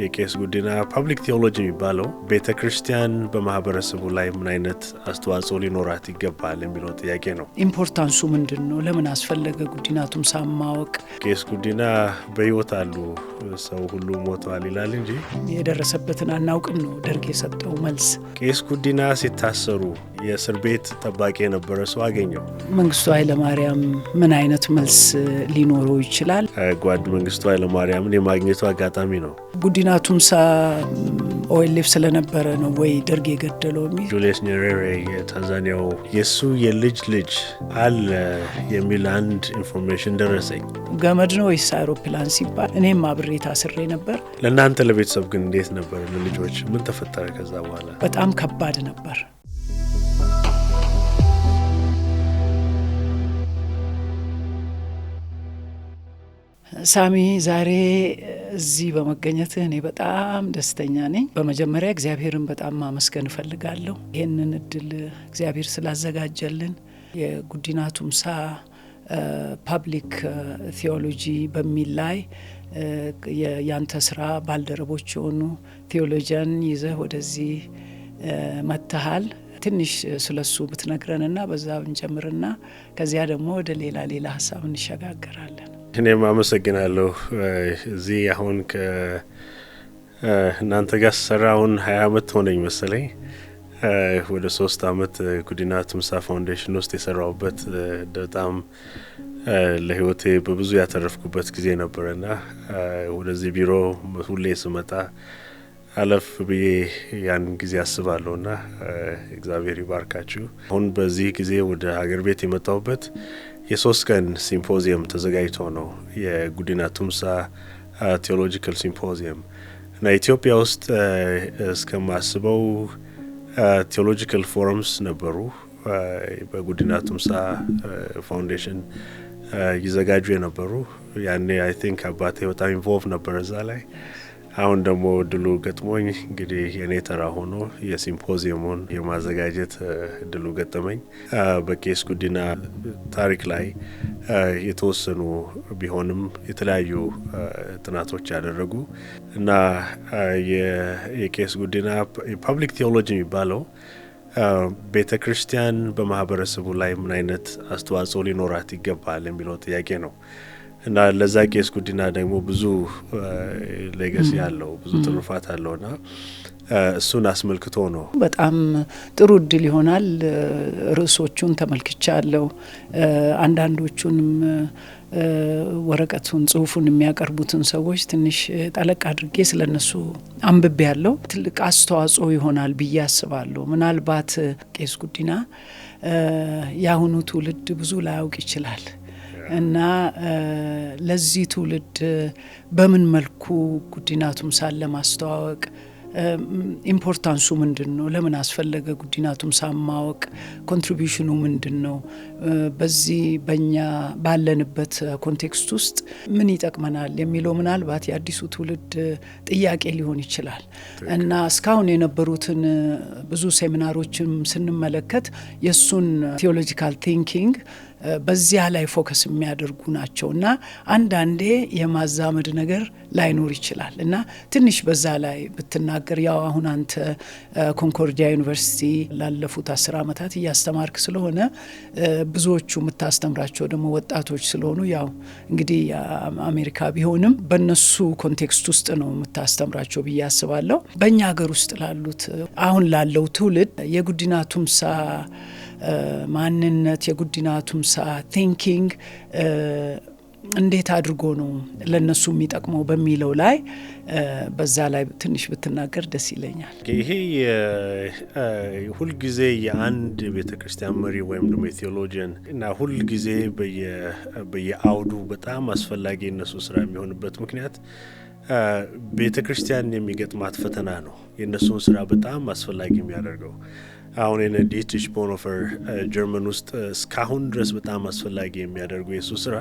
የቄስ ጉዲና public theology የሚባለው ቤተ ክርስቲያን በማህበረሰቡ ላይ ምን አይነት አስተዋጽኦ ሊኖራት ይገባል የሚለው ጥያቄ ነው። Importance ኡ ምንድን ነው? ለምን አስፈለገ ጉዲና ቱምሳን ማወቅ? ቄስ ጉዲና በሕይወት አሉ፣ ሰው ሁሉ ሞተዋል ይላል እንጂ የደረሰበትን አናውቅም ነው ደርግ የሰጠው መልስ። ቄስ ጉዲና ሲታሰሩ የእስር ቤት ጠባቂ የነበረ ሰው አገኘው። መንግስቱ ኃይለማርያም ምን አይነት መልስ ሊኖረው ይችላል? ጓድ መንግስቱ ኃይለማርያምን የማግኘቱ አጋጣሚ ነው። ጉዲና ቱምሳ OLF ስለነበረ ነው ወይ ደርግ የገደለው የሚል። ጁልየስ ኔሬሬ የታንዛኒያው የእሱ የልጅ ልጅ አለ የሚል አንድ information ደረሰኝ። ገመድ ነው ወይስ አይሮፕላን ሲባል እኔም አብሬ ታስሬ ነበር። ለእናንተ ለቤተሰብ ግን እንዴት ነበር? ለልጆች ምን ተፈጠረ ከዛ በኋላ? በጣም ከባድ ነበር። ሳሚ፣ ዛሬ እዚህ በመገኘትህ እኔ በጣም ደስተኛ ነኝ። በመጀመሪያ እግዚአብሔርን በጣም ማመስገን እፈልጋለሁ። ይህንን እድል እግዚአብሔር ስላዘጋጀልን የጉዲና ቱምሳ public theology በሚል ላይ ያንተ ስራ ባልደረቦች የሆኑ theologian ይዘህ ወደዚህ መጥተሃል። ትንሽ ስለሱ ብትነግረንና በዛ ብንጀምርና ከዚያ ደግሞ ወደ ሌላ ሌላ ሀሳብ እንሸጋገራለን። እኔም አመሰግናለሁ። እዚህ አሁን ከእናንተ ጋር ስሰራ አሁን 20 አመት ሆነኝ መሰለኝ። ወደ 3 አመት ጉዲና ቱምሳ Foundation ውስጥ የሰራሁበት በጣም ለህይወቴ በብዙ ያተረፍኩበት ጊዜ ነበረና ወደዚህ ቢሮ ሁሌ ስመጣ አለፍ ብዬ ያን ጊዜ አስባለሁ ና እግዚአብሔር ይባርካችሁ። አሁን በዚህ ጊዜ ወደ ሀገር ቤት የመጣሁበት የ3 ቀን ሲምፖዚየም ተዘጋጅቶ ነው፣ የጉዲና ቱምሳ theological symposium። እና ኢትዮጵያ ውስጥ እስከማስበው theological forums ነበሩ በጉዲና ቱምሳ Foundation ይዘጋጁ የነበሩ። ያኔ I think አባቴ በጣም involve ነበር እዛ ላይ። አሁን ደግሞ እድሉ ገጥሞኝ እንግዲህ የኔ ተራ ሆኖ የሲምፖዚየሙን የማዘጋጀት እድሉ ገጠመኝ። በቄስ ጉዲና ታሪክ ላይ የተወሰኑ ቢሆንም የተለያዩ ጥናቶች ያደረጉ እና የቄስ ጉዲና public theology የሚባለው ቤተ ክርስቲያን በማህበረሰቡ ላይ ምን አይነት አስተዋጽኦ ሊኖራት ይገባል የሚለው ጥያቄ ነው። እና ለዛ ቄስ ጉዲና ደግሞ ብዙ legacy አለው፣ ብዙ ትሩፋት አለው እና እሱን አስመልክቶ ነው። በጣም ጥሩ እድል ይሆናል። ርዕሶቹን ተመልክቻለሁ። አንዳንዶቹንም ወረቀቱን ጽሁፉን የሚያቀርቡትን ሰዎች ትንሽ ጠለቅ አድርጌ ስለነሱ አንብቤያለሁ። ትልቅ አስተዋጽኦ ይሆናል ብዬ አስባለሁ። ምናልባት ቄስ ጉዲና የአሁኑ ትውልድ ብዙ ላያውቅ ይችላል እና ለዚህ ትውልድ በምን መልኩ ጉዲና ቱምሳን ለማስተዋወቅ importance ኡ ምንድን ነው? ለምን አስፈለገ ጉዲና ቱምሳን ማወቅ? Contribution ኑ ምንድን ነው? በዚህ በእኛ ባለንበት context ውስጥ ምን ይጠቅመናል የሚለው ምናልባት የአዲሱ ትውልድ ጥያቄ ሊሆን ይችላል። እና እስካሁን የነበሩትን ብዙ ሴሚናሮችም ስንመለከት የእሱን theological thinking በዚያ ላይ focus የሚያደርጉ ናቸው እና አንዳንዴ የማዛመድ ነገር ላይኖር ይችላል። እና ትንሽ በዛ ላይ ብትናገር። ያው አሁን አንተ ኮንኮርዲያ ዩኒቨርሲቲ ላለፉት 10 ዓመታት እያስተማርክ ስለሆነ፣ ብዙዎቹ የምታስተምራቸው ደግሞ ወጣቶች ስለሆኑ፣ ያው እንግዲህ አሜሪካ ቢሆንም በእነሱ context ውስጥ ነው የምታስተምራቸው ብዬ አስባለሁ። በእኛ ሀገር ውስጥ ላሉት አሁን ላለው ትውልድ የጉዲና ቱምሳ ማንነት፣ የጉዲና ቱምሳ thinking እንዴት አድርጎ ነው ለእነሱ የሚጠቅመው በሚለው ላይ በዛ ላይ ትንሽ ብትናገር ደስ ይለኛል። ይሄ ሁልጊዜ የአንድ ቤተ ክርስቲያን መሪ ወይም ደግሞ የ theologian እና ሁልጊዜ በየአውዱ በጣም አስፈላጊ የነሱ ስራ የሚሆንበት ምክንያት ቤተ ክርስቲያን የሚገጥማት ፈተና ነው የእነሱን ስራ በጣም አስፈላጊ የሚያደርገው። አሁን የነ ዲትሪች ቦንሆፈር ጀርመን ውስጥ እስካሁን ድረስ በጣም አስፈላጊ የሚያደርጉ የእሱ ስራ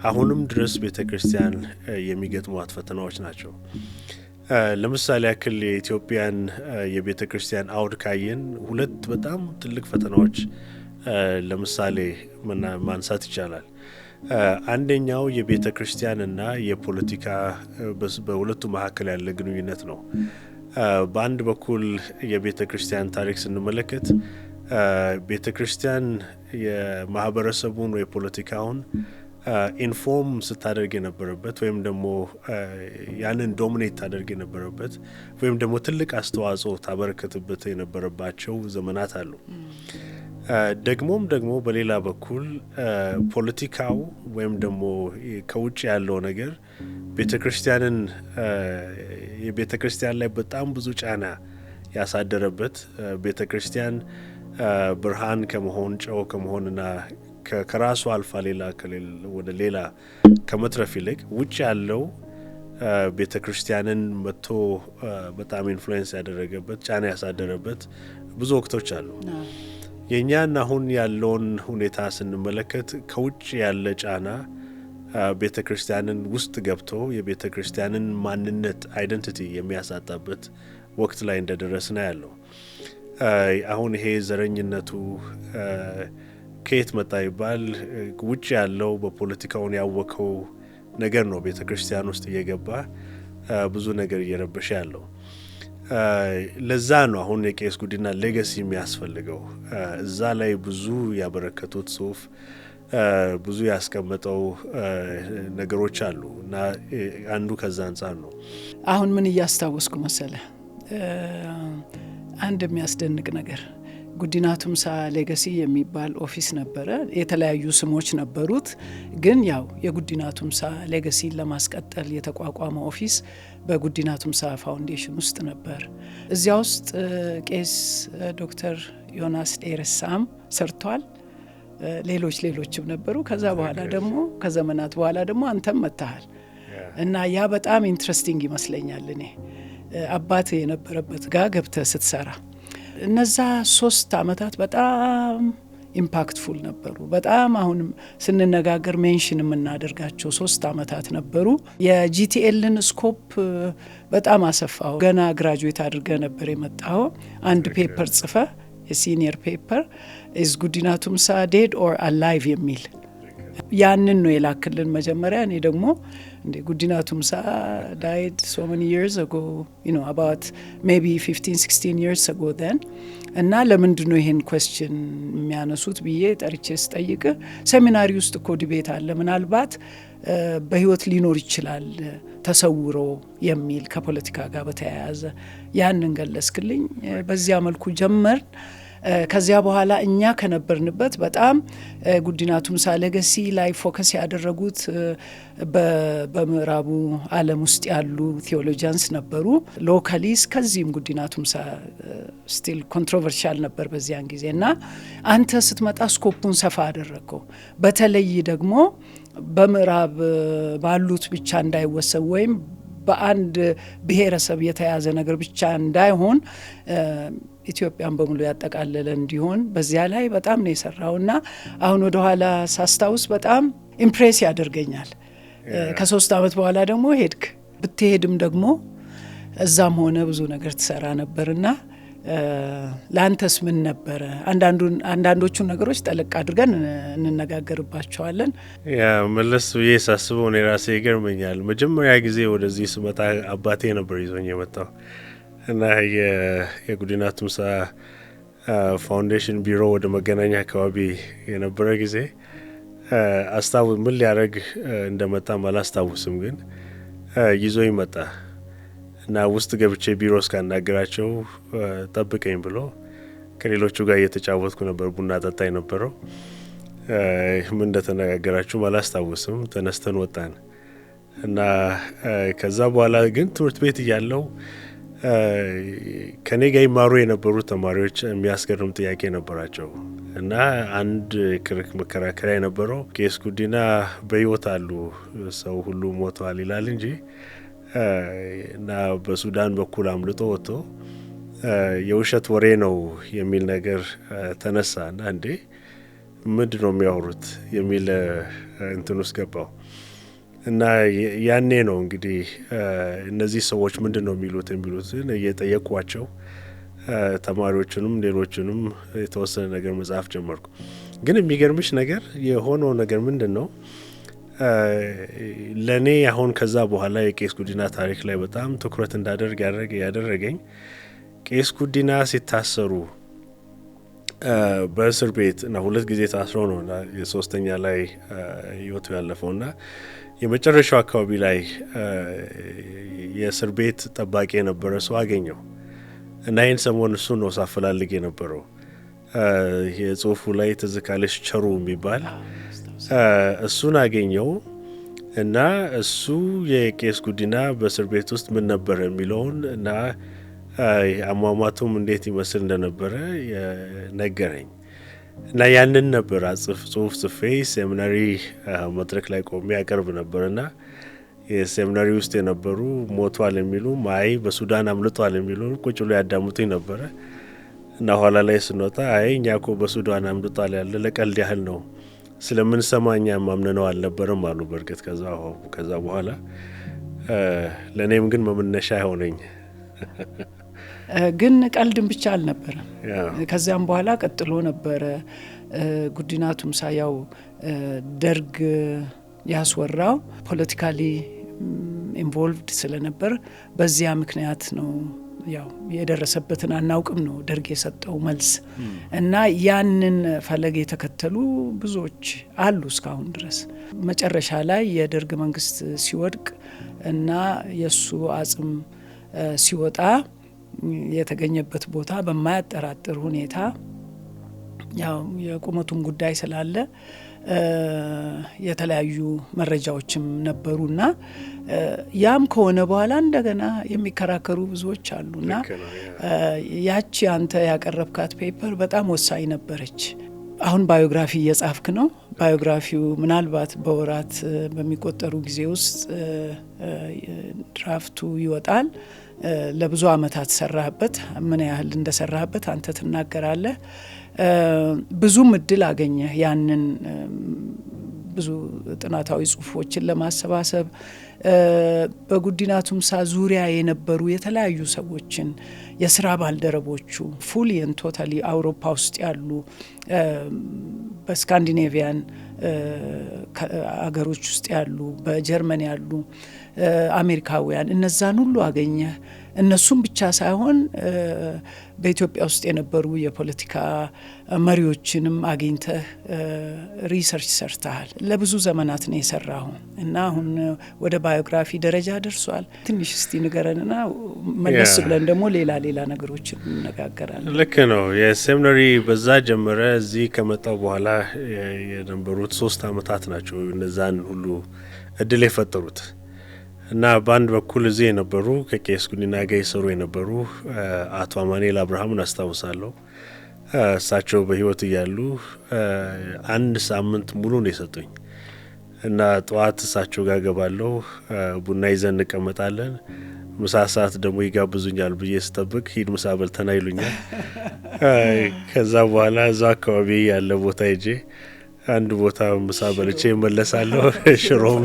አሁንም ድረስ ቤተ ክርስቲያን የሚገጥሟት ፈተናዎች ናቸው። ለምሳሌ ያክል የኢትዮጵያን የቤተ ክርስቲያን አውድ ካየን ሁለት በጣም ትልቅ ፈተናዎች ለምሳሌ ማንሳት ይቻላል። አንደኛው የቤተ ክርስቲያንና የፖለቲካ በሁለቱ መካከል ያለ ግንኙነት ነው። በአንድ በኩል የቤተ ክርስቲያን ታሪክ ስንመለከት ቤተ ክርስቲያን የማህበረሰቡን ወይ ፖለቲካውን inform ስታደርግ የነበረበት ወይም ደግሞ ያንን dominate ታደርግ የነበረበት ወይም ደግሞ ትልቅ አስተዋጽኦ ታበረከትበት የነበረባቸው ዘመናት አሉ። ደግሞም በሌላ በኩል ፖለቲካው ወይም ደግሞ ከውጭ ያለው ነገር ቤተክርስቲያንን የቤተክርስቲያን ላይ በጣም ብዙ ጫና ያሳደረበት፣ ቤተክርስቲያን ብርሃን ከመሆን፣ ጨው ከመሆንና ከራሱ አልፋ ሌላ ወደ ሌላ ከመትረፍ ይልቅ ውጭ ያለው ቤተ ክርስቲያንን መጥቶ በጣም influence ያደረገበት፣ ጫና ያሳደረበት ብዙ ወቅቶች አሉ። የእኛን አሁን ያለውን ሁኔታ ስንመለከት ከውጭ ያለ ጫና ቤተ ክርስቲያንን ውስጥ ገብቶ የቤተ ክርስቲያንን ማንነት identity የሚያሳጣበት ወቅት ላይ እንደደረስን ያለው። አሁን ይሄ ዘረኝነቱ ከየት መጣ ይባል ውጭ ያለው በፖለቲካውን ያወከው ነገር ነው ቤተ ክርስቲያን ውስጥ እየገባ ብዙ ነገር እየረበሸ ያለው። ለዛ ነው አሁን የቄስ ጉዲና legacy የሚያስፈልገው። እዛ ላይ ብዙ ያበረከቱት ጽሁፍ፣ ብዙ ያስቀመጠው ነገሮች አሉ እና አንዱ ከዛ አንጻር ነው። አሁን ምን እያስታወስኩ መሰለ? አንድ የሚያስደንቅ ነገር፣ ጉዲና ቱምሳ legacy የሚባል office ነበረ። የተለያዩ ስሞች ነበሩት፣ ግን ያው የጉዲና ቱምሳ legacy ን ለማስቀጠል የተቋቋመ office በጉዲና ቱምሳ foundation ውስጥ ነበር። እዚያ ውስጥ ቄስ ዶክተር ዮናስ ዴረሳም ሰርቷል። ሌሎች ሌሎችም ነበሩ። ከዛ በኋላ ደግሞ ከዘመናት በኋላ ደግሞ አንተም መጥተሃል እና ያ በጣም interesting ይመስለኛል። እኔ አባት የነበረበት ጋ ገብተህ ስትሰራ እነዛ 3 አመታት በጣም impactful ነበሩ። በጣም አሁንም ስንነጋገር mention የምናደርጋቸው 3 አመታት ነበሩ። የ GTL ን scope በጣም አሰፋው። ገና graduate አድርገህ ነበር የመጣኸው። አንድ paper ጽፈህ፣ የ senior paper፣ "Is ጉዲና ቱምሳ dead or alive?" የሚል፣ ያንን ነው የላክልን መጀመሪያ። እኔ ደግሞ እንዴ፣ ጉዲና ቱምሳ died so many years ago, about maybe 15 16 years ago then፣ እና ለምንድን ነው ይሄን question የሚያነሱት ብዬ ጠርቼ ስጠይቅ seminary ውስጥ እኮ debate አለ፣ ምናልባት በህይወት ሊኖር ይችላል ተሰውሮ የሚል፣ ከፖለቲካ ጋር በተያያዘ ያንን ገለጽክልኝ። በዚያ መልኩ ጀመርን። ከዚያ በኋላ እኛ ከነበርንበት በጣም ጉዲና ቱምሳ legacy ላይ focus ያደረጉት በምዕራቡ ዓለም ውስጥ ያሉ theologians ነበሩ። Locally እስከዚህም ጉዲና ቱምሳ still controversial ነበር በዚያን ጊዜ እና አንተ ስትመጣ scope ኡን ሰፋ አደረግከው። በተለይ ደግሞ በምዕራብ ባሉት ብቻ እንዳይወሰን ወይም በአንድ ብሔረሰብ የተያዘ ነገር ብቻ እንዳይሆን ኢትዮጵያን በሙሉ ያጠቃለለ እንዲሆን በዚያ ላይ በጣም ነው የሰራው እና አሁን ወደ ኋላ ሳስታውስ በጣም impress ያደርገኛል። ከ3 ዓመት በኋላ ደግሞ ሄድክ። ብትሄድም ደግሞ እዛም ሆነ ብዙ ነገር ትሰራ ነበርና ለአንተስ ምን ነበረ? አንዳንዶቹን ነገሮች ጠለቅ አድርገን እንነጋገርባቸዋለን። Yeah፣ መለስ ብዬ ሳስበው እኔ ራሴ ይገርመኛል። መጀመሪያ ጊዜ ወደዚህ ስመጣ አባቴ ነበር ይዞኝ የመጣው እና የጉዲና ቱምሳ foundation ቢሮ ወደ መገናኛ አካባቢ የነበረ ጊዜ ምን ሊያደርግ እንደመጣም አላስታውስም፣ ግን ይዞኝ መጣ እና ውስጥ ገብቼ ቢሮ እስካናገራቸው ጠብቀኝ ብሎ ከሌሎቹ ጋር እየተጫወትኩ ነበር ቡና ጠጣ የነበረው። ምን እንደተነጋገራችሁም አላስታውስም። ተነስተን ወጣን እና ከዛ በኋላ ግን ትምህርት ቤት እያለሁ ከኔ ጋር ይማሩ የነበሩ ተማሪዎች የሚያስገርም ጥያቄ ነበራቸው እና አንድ ክርክ መከራከሪያ የነበረው ቄስ ጉዲና በሕይወት አሉ፣ ሰው ሁሉ ሞተዋል ይላል እንጂ እና በሱዳን በኩል አምልጦ ወጥቶ የውሸት ወሬ ነው የሚል ነገር ተነሳ እና እንዴ፣ ምንድን ነው የሚያወሩት የሚል እንትን ውስጥ ገባው እና ያኔ ነው እንግዲህ እነዚህ ሰዎች ምንድን ነው የሚሉት የሚሉትን እየጠየኳቸው ተማሪዎቹንም ሌሎቹንም የተወሰነ ነገር መጻፍ ጀመርኩ። ግን የሚገርምሽ ነገር የሆነው ነገር ምንድን ነው? ለእኔ አሁን ከዛ በኋላ የቄስ ጉዲና ታሪክ ላይ በጣም ትኩረት እንዳደርግ ያደረገኝ ቄስ ጉዲና ሲታሰሩ በእስር ቤት እና 2 ጊዜ ታስሮ ነው እና የሶስተኛ ላይ ህይወቱ ያለፈው እና የመጨረሻው አካባቢ ላይ የእስር ቤት ጠባቂ የነበረ ሰው አገኘው እና ይህን ሰሞን እሱ ነው ሳፈላልግ የነበረው። የጽሁፉ ላይ ትዝ ካለሽ ቸሩ የሚባል እሱን አገኘው እና እሱ የቄስ ጉዲና በእስር ቤት ውስጥ ምን ነበር የሚለውን እና አሟሟቱም እንዴት ይመስል እንደነበረ ነገረኝ። እና ያንን ነበር ጽሁፍ ጽፌ seminary መድረክ ላይ ቆሜ ያቀርብ ነበርና የ seminary ውስጥ የነበሩ ሞቷል የሚሉ፣ አይ በሱዳን አምልጧል የሚሉ ቁጭ ብሎ ያዳምጡኝ ነበረ። እና ኋላ ላይ ስንወጣ አይ እኛ እኮ በሱዳን አምልጧል ያለ ለቀልድ ያህል ነው፣ ስለምንሰማ እኛም አምነነው አልነበረም አሉ። በእርግጥ ከዛ በኋላ ለእኔም ግን መመነሻ አይሆነኝ። ግን ቀልድም ብቻ አልነበረም። ከዚያም በኋላ ቀጥሎ ነበረ። ጉዲና ቱምሳ ያው ደርግ ያስወራው politically involved ስለነበር በዚያ ምክንያት ነው፣ ያው የደረሰበትን አናውቅም ነው ደርግ የሰጠው መልስ። እና ያንን ፈለግ የተከተሉ ብዙዎች አሉ እስካሁን ድረስ። መጨረሻ ላይ የደርግ መንግስት ሲወድቅ እና የሱ አጽም ሲወጣ የተገኘበት ቦታ በማያጠራጥር ሁኔታ ያው የቁመቱን ጉዳይ ስላለ የተለያዩ መረጃዎችም ነበሩና ያም ከሆነ በኋላ እንደገና የሚከራከሩ ብዙዎች አሉና ያቺ አንተ ያቀረብካት paper በጣም ወሳኝ ነበረች። አሁን biography እየጻፍክ ነው። Biography ው ምናልባት በወራት በሚቆጠሩ ጊዜ ውስጥ draft ኡ ይወጣል። ለብዙ አመታት ሰራህበት። ምን ያህል እንደሰራህበት አንተ ትናገራለህ። ብዙም እድል አገኘህ ያንን ብዙ ጥናታዊ ጽሁፎችን ለማሰባሰብ፣ በጉዲና ቱምሳ ዙሪያ የነበሩ የተለያዩ ሰዎችን፣ የስራ ባልደረቦቹ fully and totally አውሮፓ ውስጥ ያሉ፣ በስካንዲኔቪያን አገሮች ውስጥ ያሉ፣ በጀርመን ያሉ አሜሪካውያን፣ እነዛን ሁሉ አገኘህ። እነሱም ብቻ ሳይሆን በኢትዮጵያ ውስጥ የነበሩ የፖለቲካ መሪዎችንም አግኝተህ research ሰርተሃል። ለብዙ ዘመናት ነው የሰራሁ እና አሁን ወደ biography ደረጃ ደርሷል። ትንሽ እስቲ ንገረንና መለስ ብለን ደግሞ ሌላ ሌላ ነገሮችን እንነጋገራለን። ልክ ነው። የ seminary በዛ ጀመረ። እዚህ ከመጣው በኋላ የነበሩት 3 አመታት ናቸው እነዛን ሁሉ እድል የፈጠሩት። እና በአንድ በኩል እዚህ የነበሩ ከቄስ ጉዲና ጋር የሰሩ የነበሩ አቶ አማኑኤል አብርሃምን አስታውሳለሁ። እሳቸው በህይወት እያሉ አንድ ሳምንት ሙሉ ነው የሰጡኝ እና ጠዋት እሳቸው ጋር ገባለሁ፣ ቡና ይዘን እንቀመጣለን። ምሳ ሰዓት ደግሞ ይጋብዙኛል ብዬ ስጠብቅ ሂድ ምሳ በልተና ይሉኛል። ከዛ በኋላ እዛው አካባቢ ያለ ቦታ ሄጄ አንድ ቦታ ምሳ በልቼ እመለሳለሁ። ሽሮም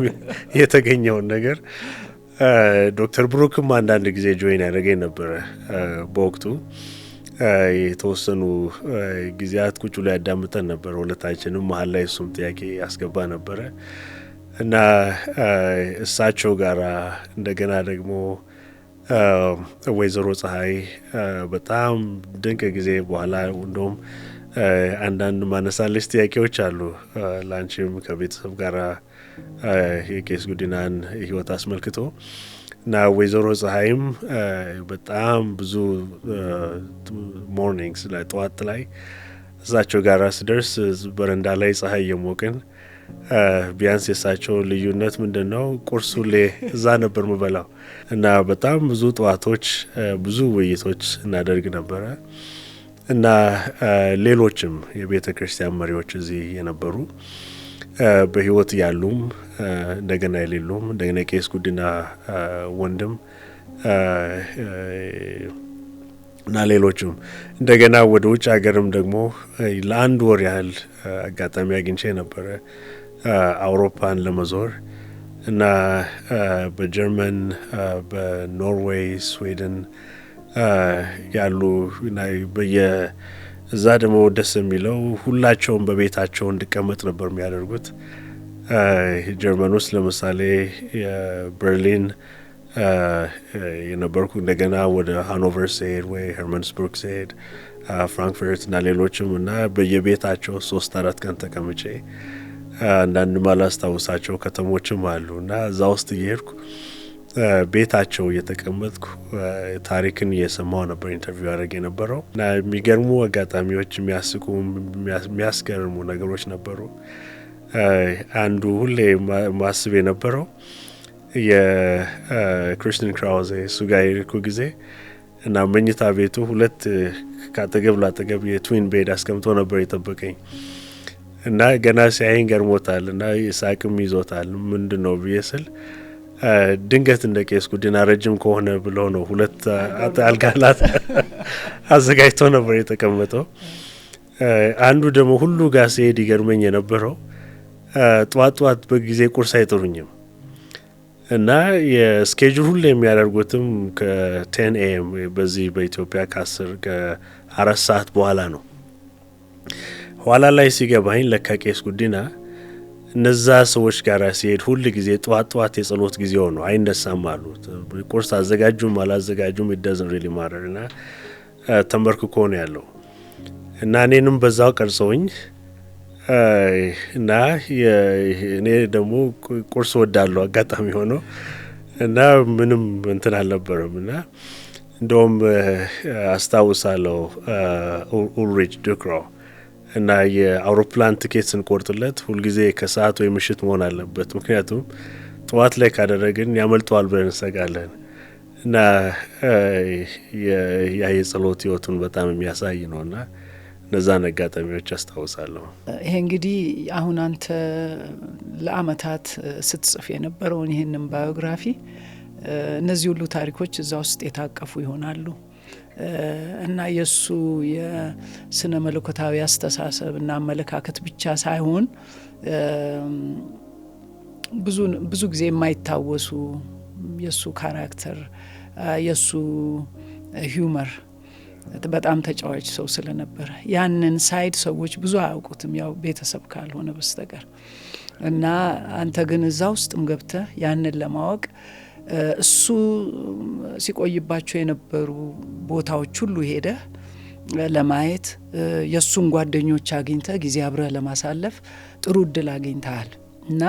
የተገኘውን ነገር። ዶክተር ብሩክም አንዳንድ ጊዜ join ያደረገኝ ነበረ። በወቅቱ የተወሰኑ ጊዜያት ቁጭ ብሎ ያዳምጠን ነበር ሁለታችንም። መሀል ላይ እሱም ጥያቄ ያስገባ ነበረ እና እሳቸው ጋራ እንደገና ደግሞ ወይዘሮ ፀሐይ በጣም ድንቅ ጊዜ፣ በኋላ እንደውም አንዳንድ ማነሳለች ጥያቄዎች አሉ ለአንቺም ከቤተሰብ ጋር የቄስ ጉዲናን ህይወት አስመልክቶ። እና ወይዘሮ ፀሐይም በጣም ብዙ mornings ላይ ጠዋት ላይ እሳቸው ጋር ስደርስ በረንዳ ላይ ፀሐይ እየሞቅን፣ ቢያንስ የእሳቸው ልዩነት ምንድን ነው? ቁርስ ሁሌ እዛ ነበር ምበላው እና በጣም ብዙ ጠዋቶች ብዙ ውይይቶች እናደርግ ነበረ። እና ሌሎችም የቤተ ክርስቲያን መሪዎች እዚህ የነበሩ በህይወት ያሉም እንደገና የሌሉም፣ እንደገና የቄስ ጉዲና ወንድም እና ሌሎችም፣ እንደገና ወደ ውጭ ሀገርም ደግሞ ለአንድ ወር ያህል አጋጣሚ አግኝቼ ነበረ አውሮፓን ለመዞር እና በጀርመን፣ በኖርዌይ፣ ስዊድን ያሉ በየ እዛ ደግሞ ደስ የሚለው ሁላቸውም በቤታቸው እንድቀመጥ ነበር የሚያደርጉት። ጀርመን ውስጥ ለምሳሌ የበርሊን የነበርኩ፣ እንደገና ወደ ሃኖቨር ስሄድ ወይ ሄርመንስቡርግ ስሄድ፣ ፍራንክፈርት እና ሌሎችም እና በየቤታቸው 3-4 ቀን ተቀምጬ፣ አንዳንድ ማላስታውሳቸው ከተሞችም አሉ እና እዛ ውስጥ እየሄድኩ ቤታቸው እየተቀመጥኩ ታሪክን እየሰማው ነበር interview ያደረግ የነበረው። እና የሚገርሙ አጋጣሚዎች፣ የሚያስቁ፣ የሚያስገርሙ ነገሮች ነበሩ። አንዱ ሁሌ ማስብ የነበረው የክርስቲያን ክራውዜ፣ እሱ ጋር የሄድኩ ጊዜ እና መኝታ ቤቱ ሁለት ከአጠገብ ላጠገብ የ twin bed አስቀምጦ ነበር የጠበቀኝ እና ገና ሲያየኝ ገርሞታል እና ሳቅም ይዞታል። ምንድን ነው ብዬ ስል ድንገት እንደ ቄስ ጉዲና ረጅም ከሆነ ብሎ ነው ሁለት አልጋ አዘጋጅቶ ነበር የተቀመጠው። አንዱ ደግሞ ሁሉ ጋር ሲሄድ ይገርመኝ የነበረው ጠዋት ጠዋት በጊዜ ቁርስ አይጠሩኝም እና የ schedule ሁሉ የሚያደርጉትም ከ 10 AM፣ በዚህ በኢትዮጵያ ከ10 ከ4 ሰዓት በኋላ ነው። ኋላ ላይ ሲገባኝ ለካ ቄስ ጉዲና እነዛ ሰዎች ጋር ሲሄድ ሁል ጊዜ ጠዋት ጠዋት የጸሎት ጊዜው ነው፣ አይነሳም አሉ። ቁርስ አዘጋጁም አላዘጋጁም it doesn't really matter እና ተንበርክኮ ነው ያለው እና እኔንም በዛው ቀርጸውኝ እና እኔ ደግሞ ቁርስ ወዳለሁ አጋጣሚ ሆኖ እና ምንም እንትን አልነበረም። እና እንደውም አስታውሳለሁ ኡልሪች ዱክሮ እና የአውሮፕላን ትኬት ስንቆርጥለት ሁልጊዜ ከሰዓት ወይ ምሽት መሆን አለበት፣ ምክንያቱም ጠዋት ላይ ካደረግን ያመልጠዋል ብለን እንሰጋለን። እና ያ የጸሎት ህይወቱን በጣም የሚያሳይ ነው እና እነዛን አጋጣሚዎች አስታውሳለሁ። ይሄ እንግዲህ አሁን አንተ ለአመታት ስትጽፍ የነበረውን ይህንን biography፣ እነዚህ ሁሉ ታሪኮች እዛ ውስጥ የታቀፉ ይሆናሉ እና የእሱ የስነ መለኮታዊ አስተሳሰብ እና አመለካከት ብቻ ሳይሆን ብዙ ብዙ ጊዜ የማይታወሱ የእሱ character፣ የእሱ humor፣ በጣም ተጫዋች ሰው ስለነበረ ያንን side ሰዎች ብዙ አያውቁትም፣ ያው ቤተሰብ ካልሆነ በስተቀር። እና አንተ ግን እዛ ውስጥም ገብተህ ያንን ለማወቅ እሱ ሲቆይባቸው የነበሩ ቦታዎች ሁሉ ሄደህ ለማየት፣ የእሱን ጓደኞች አግኝተህ ጊዜ አብረህ ለማሳለፍ ጥሩ እድል አግኝተሃል። እና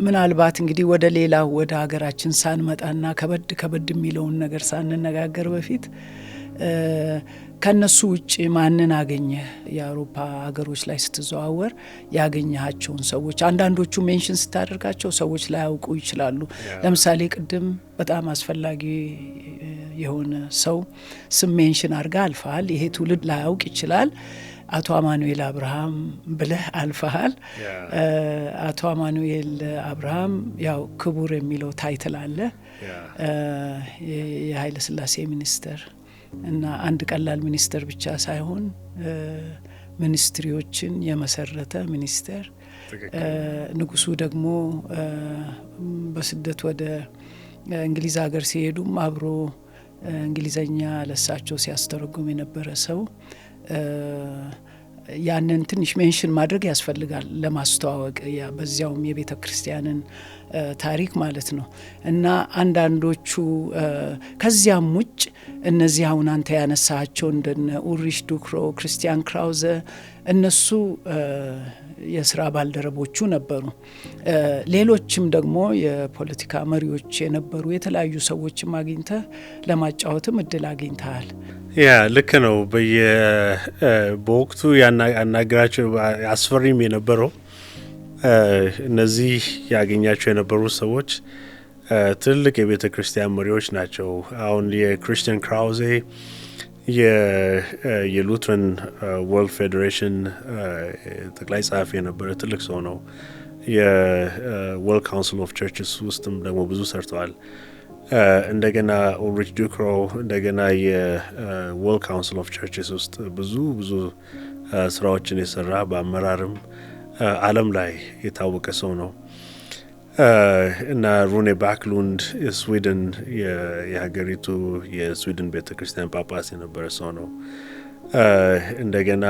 ምናልባት እንግዲህ ወደ ሌላው ወደ ሀገራችን ሳንመጣና ከበድ ከበድ የሚለውን ነገር ሳንነጋገር በፊት ከነሱ ውጭ ማንን አገኘህ? የአውሮፓ ሀገሮች ላይ ስትዘዋወር ያገኘሃቸውን ሰዎች አንዳንዶቹ mention ስታደርጋቸው ሰዎች ላያውቁ ይችላሉ። ለምሳሌ ቅድም በጣም አስፈላጊ የሆነ ሰው ስም mention አድርገህ አልፈሃል። ይሄ ትውልድ ላያውቅ ይችላል። አቶ አማኑኤል አብርሃም ብለህ አልፈሃል። አቶ አማኑኤል አብርሃም ያው ክቡር የሚለው title አለ። የኃይለ ሥላሴ ሚኒስተር እና አንድ ቀላል ሚኒስተር ብቻ ሳይሆን ministry ዎችን የመሰረተ ሚኒስተር፣ ንጉሱ ደግሞ በስደት ወደ እንግሊዝ ሀገር ሲሄዱም አብሮ እንግሊዘኛ ለሳቸው ሲያስተረጉም የነበረ ሰው፣ ያንን ትንሽ mention ማድረግ ያስፈልጋል ለማስተዋወቅ፣ በዚያውም የቤተ ክርስቲያንን ታሪክ ማለት ነው። እና አንዳንዶቹ ከዚያም ውጭ እነዚህ አሁን አንተ ያነሳቸው እንደነ ኡልሪሽ ዱክሮ፣ ክርስቲያን ክራውዘ እነሱ የስራ ባልደረቦቹ ነበሩ። ሌሎችም ደግሞ የፖለቲካ መሪዎች የነበሩ የተለያዩ ሰዎችም አግኝተህ ለማጫወትም እድል አግኝተሃል። Yeah፣ ልክ ነው። በወቅቱ ያናገራቸው አስፈሪም የነበረው እነዚህ ያገኛቸው የነበሩ ሰዎች ትልልቅ የቤተ ክርስቲያን መሪዎች ናቸው። አሁን የክርስቲያን ክራውዜ የ Lutheran World Federation ጠቅላይ ጸሐፊ የነበረ ትልቅ ሰው ነው። የ World Council of Churches ውስጥም ደግሞ ብዙ ሰርተዋል። እንደገና ኡልሪች ዱክሮ እንደገና የ World Council of Churches ውስጥ ብዙ ብዙ ስራዎችን የሰራ፣ በአመራርም ዓለም ላይ የታወቀ ሰው ነው። እና ሩኔ ባክሉንድ የስዊድን የሀገሪቱ የስዊድን ቤተ ክርስቲያን ጳጳስ የነበረ ሰው ነው። እንደገና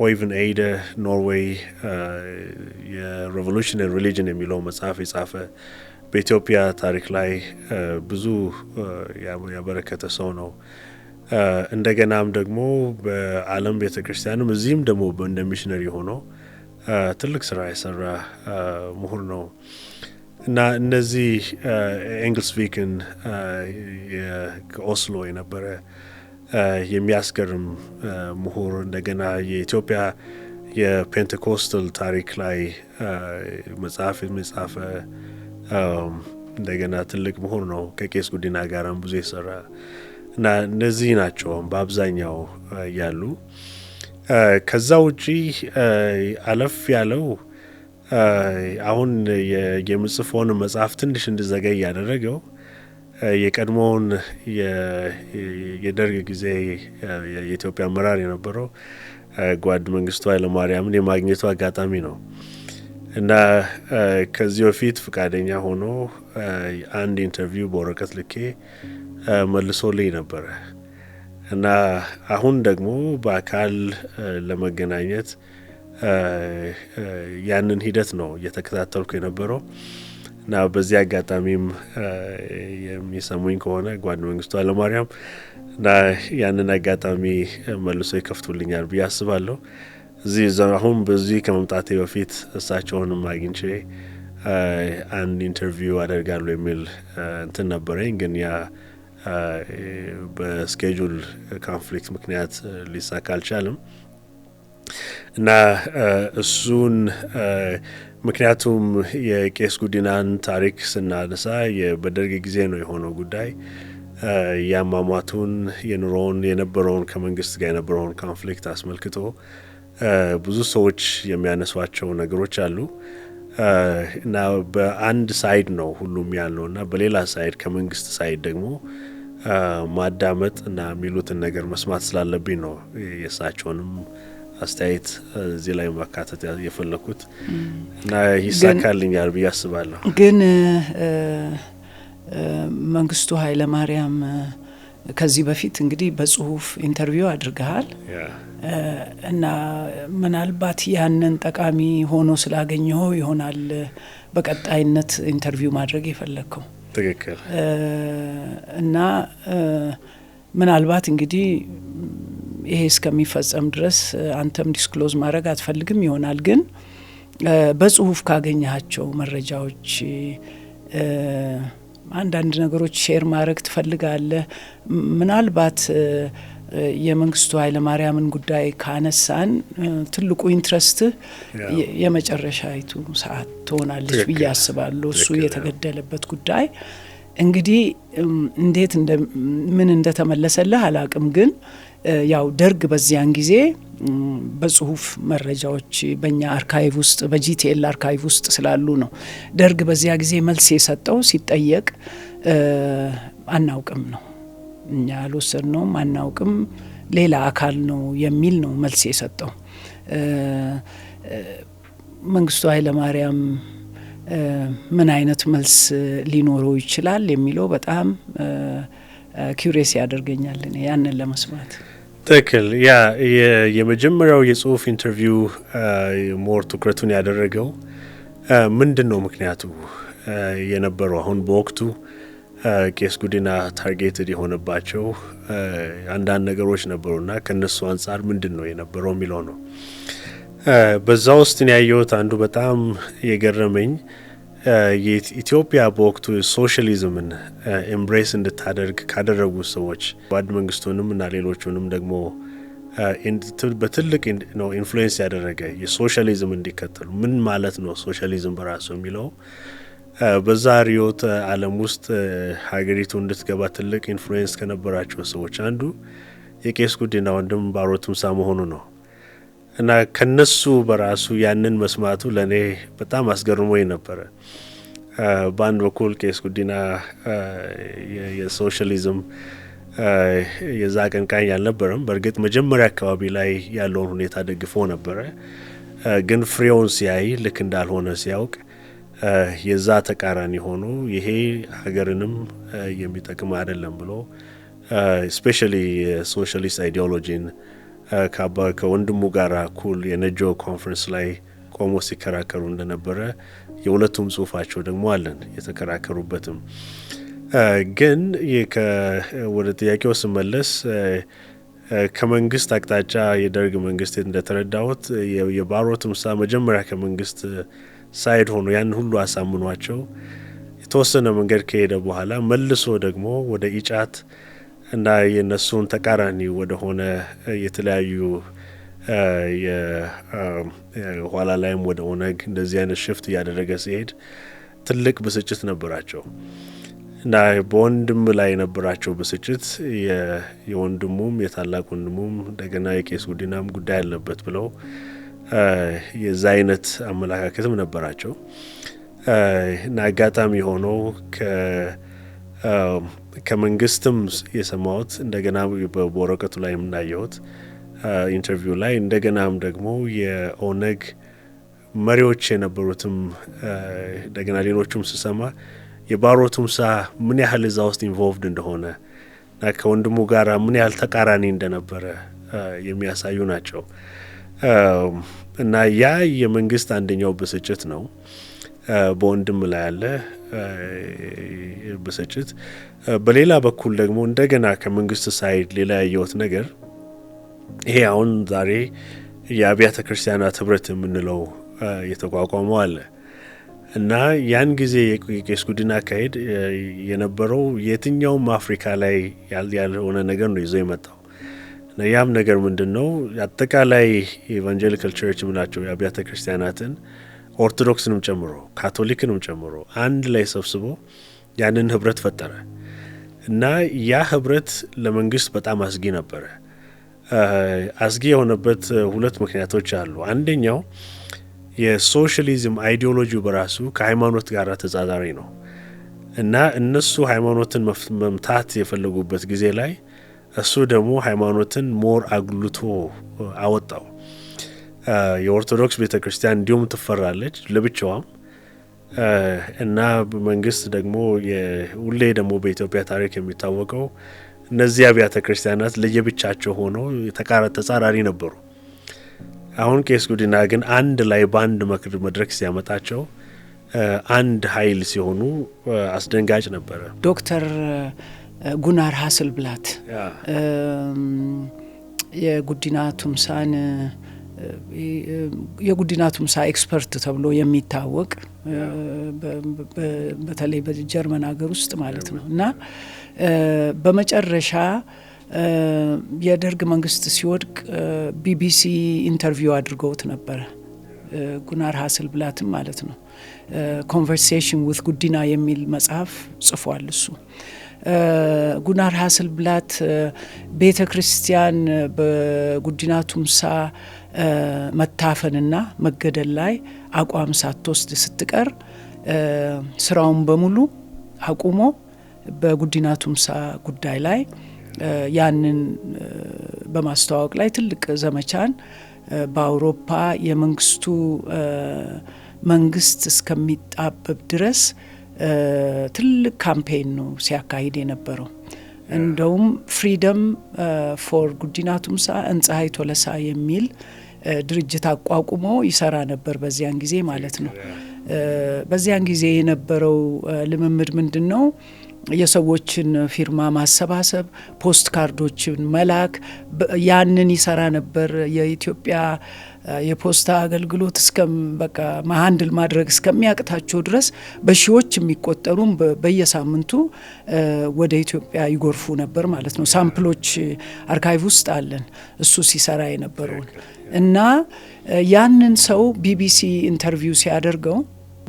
ኦይቨን ኤይደ ኖርዌይ የ Revolution and Religion የሚለው መጽሐፍ የጻፈ፣ በኢትዮጵያ ታሪክ ላይ ብዙ ያበረከተ ሰው ነው። እንደገናም ደግሞ በዓለም ቤተ ክርስቲያንም እዚህም ደግሞ እንደ ሚሽነሪ ሆኖ ትልቅ ስራ የሰራ ምሁር ነው እና እነዚህ ኤንግልስቪክን ከኦስሎ የነበረ የሚያስገርም ምሁር፣ እንደገና የኢትዮጵያ የፔንቴኮስታል ታሪክ ላይ መጽሐፍ የጻፈ እንደገና ትልቅ ምሁር ነው። ከቄስ ጉዲና ጋርም ብዙ የሰራ እና እነዚህ ናቸው በአብዛኛው ያሉ። ከዛ ውጪ አለፍ ያለው አሁን የምጽፈውን መጽሐፍ ትንሽ እንድዘገይ ያደረገው የቀድሞውን የደርግ ጊዜ የኢትዮጵያ አመራር የነበረው ጓድ መንግስቱ ኃይለማርያምን የማግኘቱ አጋጣሚ ነው እና ከዚህ በፊት ፈቃደኛ ሆኖ አንድ interview በወረቀት ልኬ መልሶልኝ ነበረ እና አሁን ደግሞ በአካል ለመገናኘት ያንን ሂደት ነው እየተከታተልኩ የነበረው። እና በዚህ አጋጣሚም የሚሰሙኝ ከሆነ ጓድ መንግስቱ ኃይለማርያም እና ያንን አጋጣሚ መልሶ ይከፍቱልኛል ብዬ አስባለሁ። እዚህ አሁን በዚህ ከመምጣቴ በፊት እሳቸውንም አግኝቼ አንድ interview አደርጋለሁ የሚል እንትን ነበረኝ፣ ግን ያ በ schedule conflict ምክንያት ሊሳካ አልቻለም። እና እሱን ምክንያቱም የቄስ ጉዲናን ታሪክ ስናነሳ በደርግ ጊዜ ነው የሆነው ጉዳይ። የአሟሟቱን፣ የኑሮውን፣ የነበረውን ከመንግስት ጋር የነበረውን conflict አስመልክቶ ብዙ ሰዎች የሚያነሷቸው ነገሮች አሉ እና በአንድ side ነው ሁሉም ያለው እና በሌላ side ከመንግስት side ደግሞ ማዳመጥ እና የሚሉትን ነገር መስማት ስላለብኝ ነው የእሳቸውንም አስተያየት እዚህ ላይ ማካተት የፈለኩት እና ይሳካልኛል ብዬ አስባለሁ። ግን መንግስቱ ኃይለማርያም ከዚህ በፊት እንግዲህ በጽሁፍ interview አድርገሃል እና ምናልባት ያንን ጠቃሚ ሆኖ ስላገኘኸው ይሆናል በቀጣይነት interview ማድረግ የፈለግከው። ትክክል። እና ምናልባት እንግዲህ ይሄ እስከሚፈጸም ድረስ አንተም disclose ማድረግ አትፈልግም ይሆናል። ግን በጽሁፍ ካገኘሃቸው መረጃዎች አንዳንድ ነገሮች share ማድረግ ትፈልጋለህ? ምናልባት የመንግስቱ ኃይለማርያምን ጉዳይ ካነሳን ትልቁ interest የመጨረሻይቱ ሰዓት ትሆናለች ብዬ አስባለሁ። እሱ የተገደለበት ጉዳይ እንግዲህ እንዴት ምን እንደተመለሰልህ አላቅም። ግን ያው ደርግ በዚያን ጊዜ በጽሁፍ መረጃዎች በእኛ archive ውስጥ፣ በ GTL archive ውስጥ ስላሉ ነው። ደርግ በዚያ ጊዜ መልስ የሰጠው ሲጠየቅ አናውቅም ነው። እኛ አልወሰድነውም፣ አናውቅም፣ ሌላ አካል ነው የሚል ነው መልስ የሰጠው። መንግስቱ ኃይለማርያም ምን አይነት መልስ ሊኖረው ይችላል የሚለው በጣም curious ያደርገኛል እኔ ያንን ለመስማት። ትክክል። ያ የመጀመሪያው የጽሁፍ interview more ትኩረቱን ያደረገው ምንድን ነው ምክንያቱ የነበረው፣ አሁን በወቅቱ ቄስ ጉዲና targeted የሆነባቸው አንዳንድ ነገሮች ነበሩና ከነሱ አንጻር ምንድን ነው የነበረው የሚለው ነው። በዛ ውስጥ ያየሁት አንዱ በጣም የገረመኝ የኢትዮጵያ በወቅቱ ሶሻሊዝምን embrace እንድታደርግ ካደረጉ ሰዎች ጓድ መንግስቱንም እና ሌሎቹንም ደግሞ በትልቅ ነው influence ያደረገ፣ የሶሻሊዝም እንዲከተሉ፣ ምን ማለት ነው ሶሻሊዝም በራሱ የሚለው፣ በዛ ርዕዮተ ዓለም ውስጥ ሀገሪቱ እንድትገባ ትልቅ influence ከነበራቸው ሰዎች አንዱ የቄስ ጉዲና ወንድም ባሮ ቱምሳ መሆኑ ነው እና ከነሱ በራሱ ያንን መስማቱ ለእኔ በጣም አስገርሞኝ ነበረ። በአንድ በኩል ቄስ ጉዲና የሶሻሊዝም የዛ አቀንቃኝ አልነበረም። በእርግጥ መጀመሪያ አካባቢ ላይ ያለውን ሁኔታ ደግፎ ነበረ። ግን ፍሬውን ሲያይ ልክ እንዳልሆነ ሲያውቅ የዛ ተቃራኒ ሆኖ ይሄ ሀገርንም የሚጠቅም አይደለም ብሎ especially የ socialist ideology ን ከወንድሙ ጋር እኩል የነጆ ኮንፈረንስ ላይ ቆሞ ሲከራከሩ እንደነበረ የሁለቱም ጽሁፋቸው ደግሞ አለን የተከራከሩበትም። ግን ወደ ጥያቄው ስመለስ ከመንግስት አቅጣጫ የደርግ መንግስት እንደተረዳሁት የባሮ ቱምሳ መጀመሪያ ከመንግስት side ሆኖ ያን ሁሉ አሳምኗቸው የተወሰነ መንገድ ከሄደ በኋላ መልሶ ደግሞ ወደ ኢጫት እና የነሱን ተቃራኒ ወደሆነ የተለያዩ ኋላ ላይም ወደ ኦነግ እንደዚህ አይነት shift እያደረገ ሲሄድ ትልቅ ብስጭት ነበራቸው። እና በወንድም ላይ የነበራቸው ብስጭት የወንድሙም የታላቅ ወንድሙም እንደገና የቄስ ጉዲናም ጉዳይ አለበት ብለው የዛ አይነት አመለካከትም ነበራቸው። እና አጋጣሚ ሆኖ ከመንግስትም የሰማሁት፣ እንደገና በወረቀቱ ላይ የምናየሁት interview ላይ፣ እንደገናም ደግሞ የኦነግ መሪዎች የነበሩትም እንደገና ሌሎቹም ስሰማ የባሮ ቱምሳ ምን ያህል እዛ ውስጥ involved እንደሆነ እና ከወንድሙ ጋር ምን ያህል ተቃራኒ እንደነበረ የሚያሳዩ ናቸው። እና ያ የመንግስት አንደኛው ብስጭት ነው፣ በወንድም ላይ ያለ ብስጭት። በሌላ በኩል ደግሞ እንደገና ከመንግስት side ሌላ ያየሁት ነገር ይሄ አሁን ዛሬ የአብያተ ክርስቲያናት ህብረት የምንለው የተቋቋመው አለ። እና ያን ጊዜ የቄስ ጉዲና አካሄድ የነበረው የትኛውም አፍሪካ ላይ ያልሆነ ነገር ነው ይዞ የመጣው። እና ያም ነገር ምንድን ነው? አጠቃላይ evangelical church የምናቸው የአብያተ ክርስቲያናትን ኦርቶዶክስንም ጨምሮ ካቶሊክንም ጨምሮ አንድ ላይ ሰብስቦ ያንን ህብረት ፈጠረ። እና ያ ህብረት ለመንግስት በጣም አስጊ ነበረ። አስጊ የሆነበት ሁለት ምክንያቶች አሉ። አንደኛው የሶሻሊዝም ideology ው በራሱ ከሃይማኖት ጋር ተጻራሪ ነው። እና እነሱ ሃይማኖትን መምታት የፈለጉበት ጊዜ ላይ እሱ ደግሞ ሃይማኖትን more አጉልቶ አወጣው። የኦርቶዶክስ ቤተ ክርስቲያን እንዲሁም ትፈራለች ለብቻዋም። እና መንግስት ደግሞ ሁሌ ደግሞ በኢትዮጵያ ታሪክ የሚታወቀው እነዚህ አብያተ ክርስቲያናት ለየብቻቸው ሆነው ተጻራሪ ነበሩ። አሁን ቄስ ጉዲና ግን አንድ ላይ በአንድ መድረክ ሲያመጣቸው አንድ ኃይል ሲሆኑ አስደንጋጭ ነበረ። ዶክተር ጉናር ሀስልብላት የጉዲና ቱምሳ expert ተብሎ የሚታወቅ፣ በተለይ በጀርመን ሀገር ውስጥ ማለት ነው። እና በመጨረሻ የደርግ መንግስት ሲወድቅ ቢቢሲ interview አድርገውት ነበረ። ጉናር ሀስልብላትም ማለት ነው። Conversation with ጉዲና የሚል መጽሐፍ ጽፏል እሱ። ጉናር ሀስልብላት ቤተ ክርስቲያን በጉዲና ቱምሳ መታፈንና መገደል ላይ አቋም ሳትወስድ ስትቀር ስራውን በሙሉ አቁሞ በጉዲና ቱምሳ ጉዳይ ላይ ያንን በማስተዋወቅ ላይ ትልቅ ዘመቻን በአውሮፓ የመንግስቱ መንግስት እስከሚጣበብ ድረስ ትልቅ campaign ነው ሲያካሂድ የነበረው። እንደውም Freedom for ጉዲና ቱምሳ and ፀሐይ ቶለሳ የሚል ድርጅት አቋቁሞ ይሰራ ነበር በዚያን ጊዜ ማለት ነው። በዚያን ጊዜ የነበረው ልምምድ ምንድን ነው? የሰዎችን ፊርማ ማሰባሰብ፣ ፖስት ካርዶችን መላክ፣ ያንን ይሰራ ነበር። የኢትዮጵያ የፖስታ አገልግሎት እስከ በቃ handle ማድረግ እስከሚያቅታቸው ድረስ በሺዎች የሚቆጠሩም በየሳምንቱ ወደ ኢትዮጵያ ይጎርፉ ነበር ማለት ነው። Sample ኦች archive ውስጥ አለን እሱ ሲሰራ የነበረውን። እና ያንን ሰው ቢቢሲ interview ሲያደርገው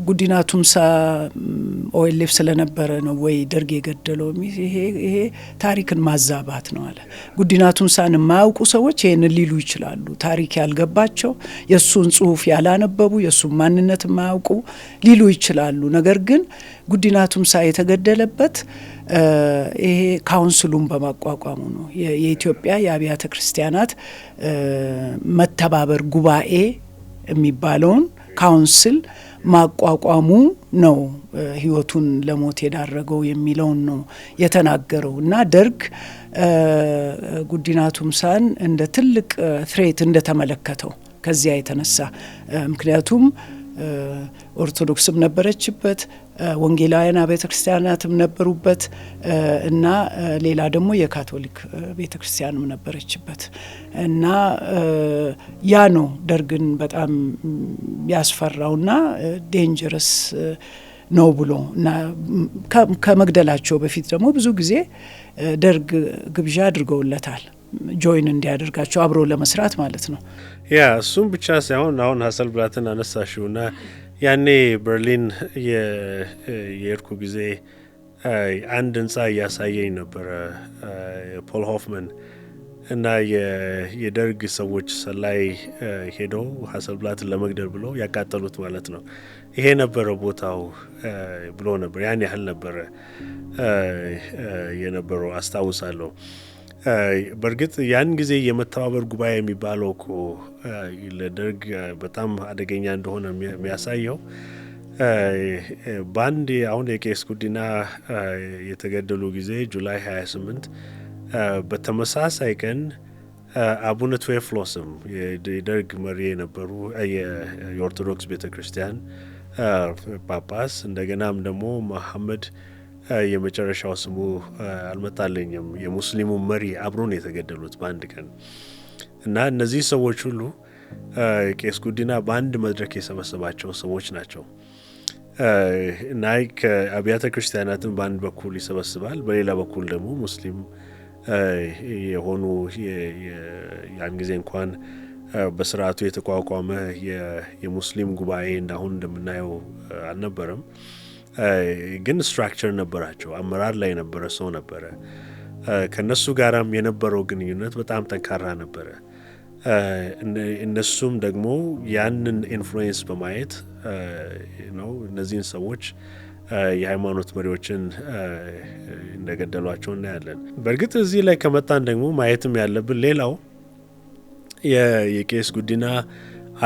ጉዲና ቱምሳ OLF ስለነበረ ነው ወይ ደርግ የገደለው? ይሄ ታሪክን ማዛባት ነው አለ። ጉዲና ቱምሳን የማያውቁ ሰዎች ይህንን ሊሉ ይችላሉ። ታሪክ ያልገባቸው፣ የእሱን ጽሁፍ ያላነበቡ፣ የእሱን ማንነት የማያውቁ ሊሉ ይችላሉ። ነገር ግን ጉዲና ቱምሳ የተገደለበት ይሄ council ኡን በማቋቋሙ ነው። የኢትዮጵያ የአብያተ ክርስቲያናት መተባበር ጉባኤ የሚባለውን council ማቋቋሙ ነው ህይወቱን ለሞት የዳረገው የሚለውን ነው የተናገረው። እና ደርግ ጉዲና ቱምሳን እንደ ትልቅ threat እንደተመለከተው ከዚያ የተነሳ፣ ምክንያቱም ኦርቶዶክስም ነበረችበት፣ ወንጌላውያን ቤተ ክርስቲያናትም ነበሩበት እና ሌላ ደግሞ የካቶሊክ ቤተ ክርስቲያንም ነበረችበት። እና ያ ነው ደርግን በጣም ያስፈራውና dangerous ነው ብሎ። እና ከመግደላቸው በፊት ደግሞ ብዙ ጊዜ ደርግ ግብዣ አድርገውለታል፣ join እንዲያደርጋቸው፣ አብሮ ለመስራት ማለት ነው። Yeah፣ እሱም ብቻ ሳይሆን አሁን ሀሰልብላትን አነሳሽው እና ያኔ በርሊን የሄድኩ ጊዜ አንድ ህንፃ እያሳየኝ ነበረ ፖል ሆፍመን። እና የደርግ ሰዎች ሰላይ ሄደው ሀሰልብላትን ለመግደል ብሎ ያቃጠሉት ማለት ነው። ይሄ ነበረ ቦታው ብሎ ነበር። ያን ያህል ነበረ የነበረው አስታውሳለሁ። በእርግጥ ያን ጊዜ የመተባበር ጉባኤ የሚባለው እኮ ለደርግ በጣም አደገኛ እንደሆነ የሚያሳየው በአንድ አሁን የቄስ ጉዲና የተገደሉ ጊዜ July 28፣ በተመሳሳይ ቀን አቡነ ቴዎፍሎስም የደርግ መሪ የነበሩ የኦርቶዶክስ ቤተ ክርስቲያን ጳጳስ፣ እንደገናም ደግሞ መሐመድ፣ የመጨረሻው ስሙ አልመጣልኝም፣ የሙስሊሙ መሪ አብሮ ነው የተገደሉት በአንድ ቀን። እና እነዚህ ሰዎች ሁሉ ቄስ ጉዲና በአንድ መድረክ የሰበሰባቸው ሰዎች ናቸው። እና ከአብያተ ክርስቲያናትን በአንድ በኩል ይሰበስባል፣ በሌላ በኩል ደግሞ ሙስሊም የሆኑ፣ ያን ጊዜ እንኳን በስርዓቱ የተቋቋመ የሙስሊም ጉባኤ እንዳሁን እንደምናየው አልነበረም። ግን structure ነበራቸው። አመራር ላይ የነበረ ሰው ነበረ። ከነሱ ጋራም የነበረው ግንኙነት በጣም ጠንካራ ነበረ። እነሱም ደግሞ ያንን influence በማየት ነው እነዚህን ሰዎች የሃይማኖት መሪዎችን እንደገደሏቸው እናያለን። በእርግጥ እዚህ ላይ ከመጣን ደግሞ ማየትም ያለብን ሌላው የቄስ ጉዲና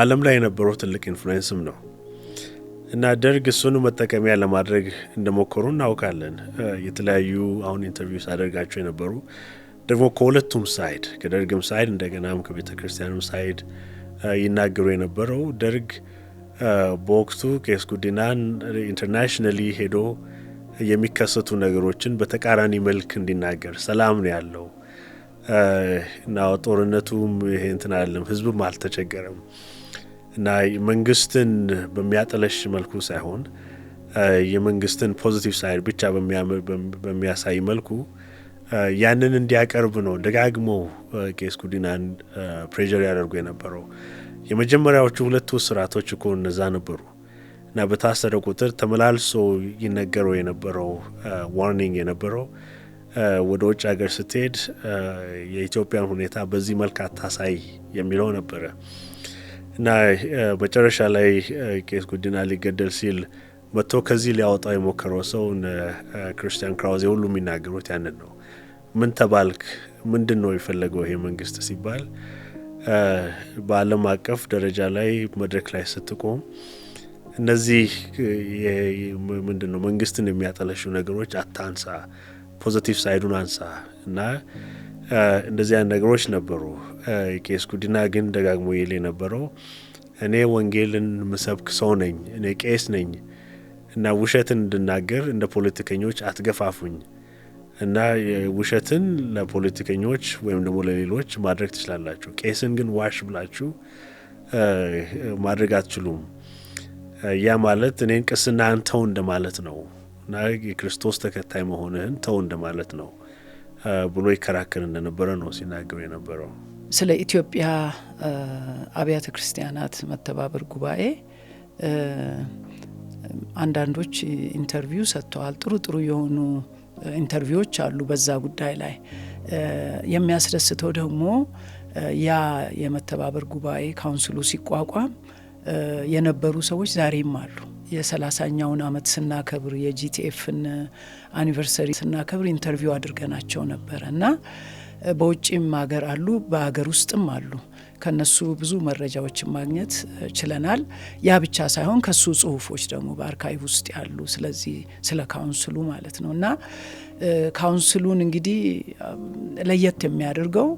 ዓለም ላይ የነበረው ትልቅ influence ም ነው። እና ደርግ እሱን መጠቀሚያ ለማድረግ እንደሞከሩ እናውቃለን። የተለያዩ አሁን interview ሳደርጋቸው የነበሩ ደግሞ ከሁለቱም side፣ ከደርግም side እንደገናም ከቤተ ክርስቲያኑም side ይናገሩ የነበረው ደርግ በወቅቱ ቄስ ጉዲናን internationally ሄዶ የሚከሰቱ ነገሮችን በተቃራኒ መልክ እንዲናገር፣ ሰላም ነው ያለው እና ጦርነቱም ይሄ እንትን አይደለም፣ ህዝብም አልተቸገረም እና መንግስትን በሚያጠለሽ መልኩ ሳይሆን የመንግስትን positive side ብቻ በሚያሳይ መልኩ ያንን እንዲያቀርብ ነው ደጋግሞ ቄስ ጉዲናን pressure ያደርጉ የነበረው። የመጀመሪያዎቹ ሁለቱ እስራቶች እኮ እነዛ ነበሩ። እና በታሰረ ቁጥር ተመላልሶ ይነገረው የነበረው warning የነበረው ወደ ውጭ ሀገር ስትሄድ የኢትዮጵያን ሁኔታ በዚህ መልክ አታሳይ የሚለው ነበረ። እና መጨረሻ ላይ ቄስ ጉዲና ሊገደል ሲል መጥቶ ከዚህ ሊያወጣው የሞከረው ሰው ክርስቲያን ክራውዜ ሁሉ የሚናገሩት ያንን ነው። ምን ተባልክ? ምንድን ነው የፈለገው ይሄ መንግስት ሲባል፣ በዓለም አቀፍ ደረጃ ላይ መድረክ ላይ ስትቆም እነዚህ ምንድን ነው መንግስትን የሚያጠለሹ ነገሮች አታንሳ፣ positive side ኡን አንሳ እና እንደዚህ አይነት ነገሮች ነበሩ። ቄስ ጉዲና ግን ደጋግሞ ይል የነበረው እኔ ወንጌልን ምሰብክ ሰው ነኝ፣ እኔ ቄስ ነኝ እና ውሸትን እንድናገር እንደ ፖለቲከኞች አትገፋፉኝ እና ውሸትን ለፖለቲከኞች ወይም ደግሞ ለሌሎች ማድረግ ትችላላችሁ፣ ቄስን ግን ዋሽ ብላችሁ ማድረግ አትችሉም። ያ ማለት እኔን ቅስናህን ተው እንደማለት ነው እና የክርስቶስ ተከታይ መሆንህን ተው እንደማለት ነው ብሎ ይከራከር እንደነበረ ነው ሲናገሩ የነበረው። ስለ ኢትዮጵያ አብያተ ክርስቲያናት መተባበር ጉባኤ አንዳንዶች interview ሰጥተዋል። ጥሩ ጥሩ የሆኑ interview ዎች አሉ በዛ ጉዳይ ላይ። የሚያስደስተው ደግሞ ያ የመተባበር ጉባኤ council ኡ ሲቋቋም የነበሩ ሰዎች ዛሬም አሉ። የ30ኛውን አመት ስናከብር፣ የ GTF ን anniversary ስናከብር interview አድርገናቸው ነበረ እና በውጭም ሀገር አሉ፣ በሀገር ውስጥም አሉ። ከነሱ ብዙ መረጃዎችን ማግኘት ችለናል። ያ ብቻ ሳይሆን ከሱ ጽሁፎች ደግሞ በ archive ውስጥ ያሉ፣ ስለዚህ ስለ council ኡ ማለት ነው። እና council ኡን እንግዲህ ለየት የሚያደርገው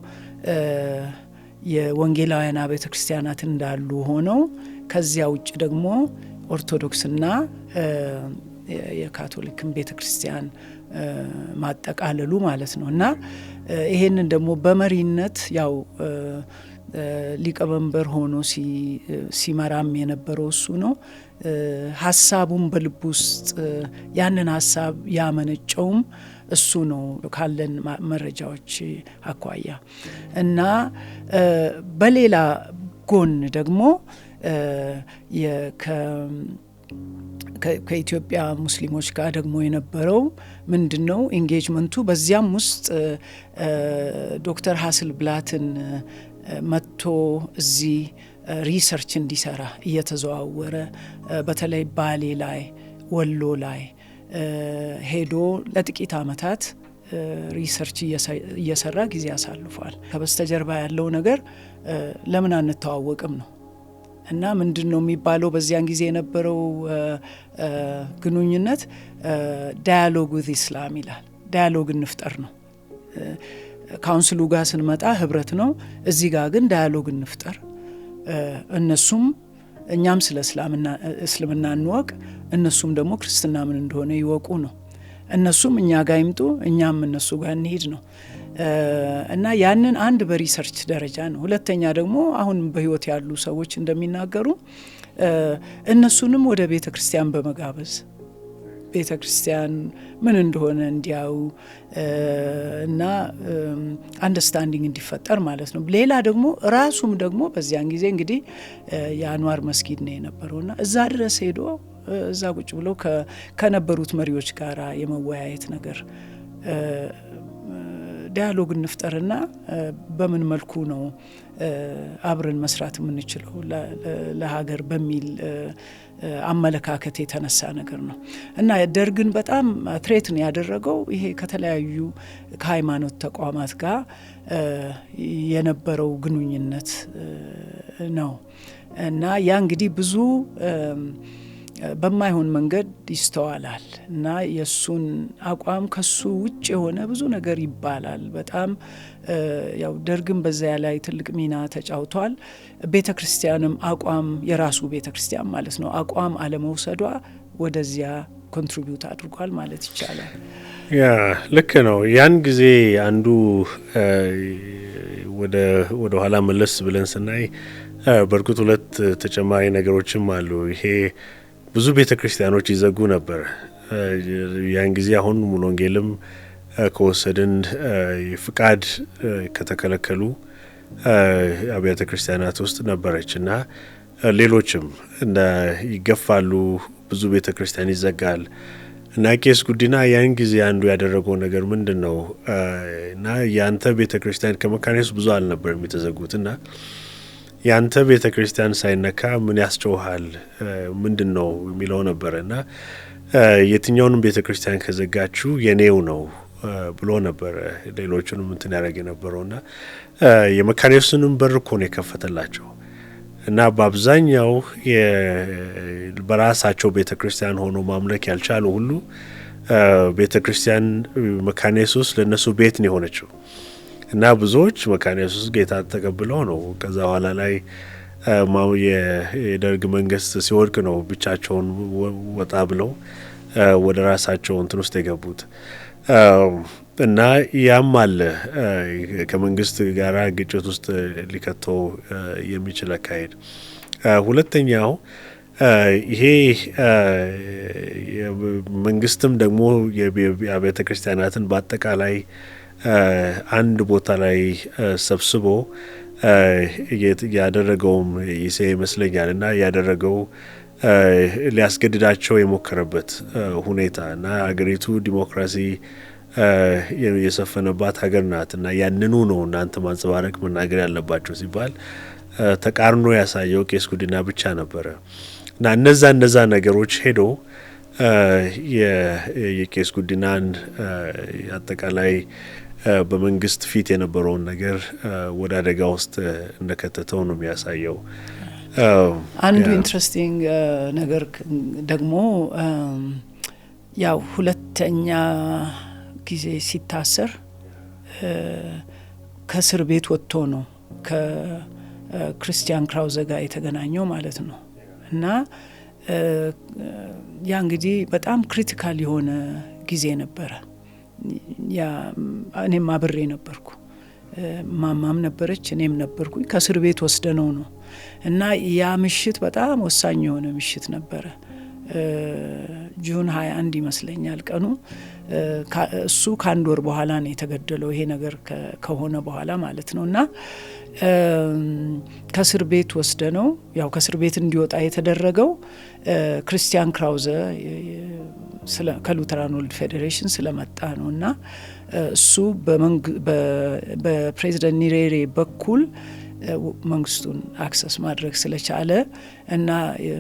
የወንጌላውያን አብያተ ክርስቲያናት እንዳሉ ሆነው ከዚያ ውጭ ደግሞ ኦርቶዶክስና የካቶሊክን ቤተ ክርስቲያን ማጠቃለሉ ማለት ነው። እና ይሄንን ደግሞ በመሪነት ያው ሊቀመንበር ሆኖ ሲመራም የነበረው እሱ ነው። ሀሳቡም በልብ ውስጥ ያንን ሀሳብ ያመነጨውም እሱ ነው ካለን መረጃዎች አኳያ። እና በሌላ ጎን ደግሞ ከኢትዮጵያ ሙስሊሞች ጋር ደግሞ የነበረው ምንድነው engagement ኡ? በዚያም ውስጥ ዶክተር ሀስልብላትን መጥቶ እዚህ research እንዲሰራ እየተዘዋወረ በተለይ ባሌ ላይ፣ ወሎ ላይ ሄዶ ለጥቂት አመታት research እየሰራ ጊዜ አሳልፏል። ከበስተጀርባ ያለው ነገር ለምን አንተዋወቅም ነው። እና ምንድነው የሚባለው በዚያን ጊዜ የነበረው ግንኙነት dialogue with Islam ይላል። Dialogue እንፍጠር ነው። Council ኡ ጋር ስንመጣ ህብረት ነው። እዚህ ጋር ግን dialogue እንፍጠር፣ እነሱም እኛም ስለ እስልምና እንወቅ፣ እነሱም ደግሞ ክርስትና ምን እንደሆነ ይወቁ ነው። እነሱም እኛ ጋር ይምጡ፣ እኛም እነሱ ጋር እንሂድ ነው። እና ያንን አንድ በ research ደረጃ ነው። ሁለተኛ ደግሞ አሁን በህይወት ያሉ ሰዎች እንደሚናገሩ እነሱንም ወደ ቤተክርስቲያን በመጋበዝ ቤተክርስቲያን ምን እንደሆነ እንዲያዩ እና understanding እንዲፈጠር ማለት ነው። ሌላ ደግሞ ራሱም ደግሞ በዚያን ጊዜ እንግዲህ የአንዋር መስጊድ ነው የነበረውና እዛ ድረስ ሄዶ እዛ ቁጭ ብሎ ከነበሩት መሪዎች ጋር የመወያየት ነገር፣ dialogue እንፍጠርና በምን መልኩ ነው አብረን መስራት የምንችለው ለሀገር በሚል አመለካከት የተነሳ ነገር ነው። እና ደርግን በጣም threaten ያደረገው ይሄ ከተለያዩ ከሃይማኖት ተቋማት ጋር የነበረው ግንኙነት ነው። እና ያ እንግዲህ ብዙ በማይሆን መንገድ ይስተዋላል እና የሱን አቋም ከሱ ውጭ የሆነ ብዙ ነገር ይባላል። በጣም ያው ደርግም በዚያ ላይ ትልቅ ሚና ተጫውቷል። ቤተክርስቲያንም አቋም፣ የራሱ ቤተክርስቲያን ማለት ነው፣ አቋም አለመውሰዷ ወደዚያ contribute አድርጓል ማለት ይቻላል። Yeah፣ ልክ ነው። ያን ጊዜ አንዱ ወደ ኋላ መለስ ብለን ስናይ በእርግጥ ሁለት ተጨማሪ ነገሮችም አሉ። ይሄ ብዙ ቤተ ክርስቲያኖች ይዘጉ ነበር ያን ጊዜ። አሁን ሙሉ ወንጌልም ከወሰድን ፍቃድ ከተከለከሉ አብያተ ክርስቲያናት ውስጥ ነበረች እና ሌሎችም እንደ ይገፋሉ፣ ብዙ ቤተ ክርስቲያን ይዘጋል። እና ቄስ ጉዲና ያን ጊዜ አንዱ ያደረገው ነገር ምንድን ነው? እና ያንተ ቤተ ክርስቲያን፣ ከመካነ ኢየሱስ ብዙ አልነበረም የተዘጉት፣ እና ያንተ ቤተ ክርስቲያን ሳይነካ ምን ያስጨውሃል? ምንድን ነው የሚለው ነበረ። እና የትኛውንም ቤተ ክርስቲያን ከዘጋችሁ የኔው ነው ብሎ ነበረ። ሌሎቹንም እንትን ያደረግ የነበረው እና የመካነ ኢየሱስንም በር እኮ ነው የከፈተላቸው። እና በአብዛኛው በራሳቸው ቤተ ክርስቲያን ሆኖ ማምለክ ያልቻሉ ሁሉ ቤተ ክርስቲያን መካነ ኢየሱስ ለእነሱ ቤት ነው የሆነችው። እና ብዙዎች መካነ ኢየሱስ ጌታ ተቀብለው ነው ከዛ በኋላ ላይ የደርግ መንግስት ሲወድቅ ነው ብቻቸውን ወጣ ብለው ወደ ራሳቸው እንትን ውስጥ የገቡት። እና ያም አለ ከመንግስት ጋራ ግጭት ውስጥ ሊከተው የሚችል አካሄድ። ሁለተኛው ይሄ መንግስትም ደግሞ የአብያተ ክርስቲያናትን በአጠቃላይ አንድ ቦታ ላይ ሰብስቦ ያደረገውም ይሴ ይመስለኛል። እና ያደረገው ሊያስገድዳቸው የሞከረበት ሁኔታ እና ሀገሪቱ ዲሞክራሲ የሰፈነባት ሀገር ናት እና ያንኑ ነው እናንተ ማንጸባረቅ መናገር ያለባቸው ሲባል ተቃርኖ ያሳየው ቄስ ጉዲና ብቻ ነበረ። እና እነዛ ነገሮች ሄዶ የቄስ ጉዲናን አጠቃላይ በመንግስት ፊት የነበረውን ነገር ወደ አደጋ ውስጥ እንደከተተው ነው የሚያሳየው። አንዱ interesting ነገር ደግሞ ያው ሁለተኛ ጊዜ ሲታሰር ከእስር ቤት ወጥቶ ነው ከክርስቲያን ክራውዘ ጋር የተገናኘው ማለት ነው። እና ያ እንግዲህ በጣም critical የሆነ ጊዜ ነበረ። ያ እኔም አብሬ ነበርኩ፣ ማማም ነበረች፣ እኔም ነበርኩኝ። ከእስር ቤት ወስደነው ነው እና ያ ምሽት በጣም ወሳኝ የሆነ ምሽት ነበረ። June 21 ይመስለኛል ቀኑ። እሱ ከአንድ ወር በኋላ ነው የተገደለው፣ ይሄ ነገር ከሆነ በኋላ ማለት ነው። እና ከእስር ቤት ወስደነው ያው ከእስር ቤት እንዲወጣ የተደረገው ክርስቲያን ክራውዘ ከ Lutheran World Federation ስለመጣ ነው። እና እሱ በፕሬዚደንት ኒሬሬ በኩል መንግስቱን access ማድረግ ስለቻለ እና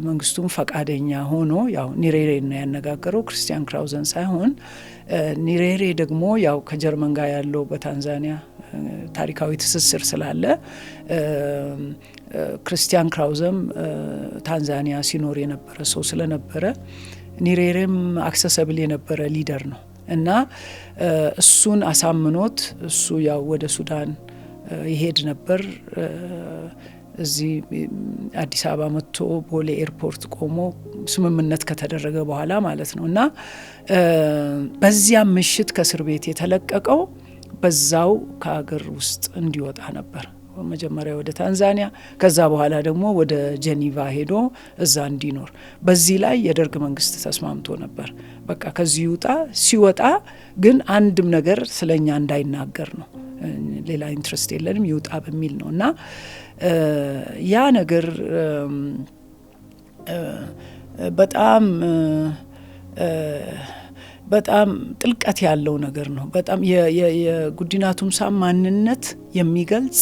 መንግስቱም ፈቃደኛ ሆኖ፣ ያው ኒሬሬ ነው ያነጋገረው፣ ክርስቲያን ክራውዘን ሳይሆን። ኒሬሬ ደግሞ ያው ከጀርመን ጋር ያለው በታንዛኒያ ታሪካዊ ትስስር ስላለ፣ ክርስቲያን ክራውዘም ታንዛኒያ ሲኖር የነበረ ሰው ስለነበረ፣ ኒሬሬም accessible የነበረ leader ነው እና እሱን አሳምኖት እሱ ያው ወደ ሱዳን ይሄድ ነበር። እዚህ አዲስ አበባ መጥቶ ቦሌ ኤርፖርት ቆሞ ስምምነት ከተደረገ በኋላ ማለት ነው። እና በዚያም ምሽት ከእስር ቤት የተለቀቀው በዛው ከሀገር ውስጥ እንዲወጣ ነበር። መጀመሪያ ወደ ታንዛኒያ፣ ከዛ በኋላ ደግሞ ወደ ጀኒቫ ሄዶ እዛ እንዲኖር። በዚህ ላይ የደርግ መንግስት ተስማምቶ ነበር። በቃ ከዚህ ይውጣ፣ ሲወጣ ግን አንድም ነገር ስለኛ እንዳይናገር ነው፣ ሌላ interest የለንም፣ ይውጣ በሚል ነው። እና ያ ነገር በጣም በጣም ጥልቀት ያለው ነገር ነው። በጣም የጉዲና ቱምሳ ማንነት የሚገልጽ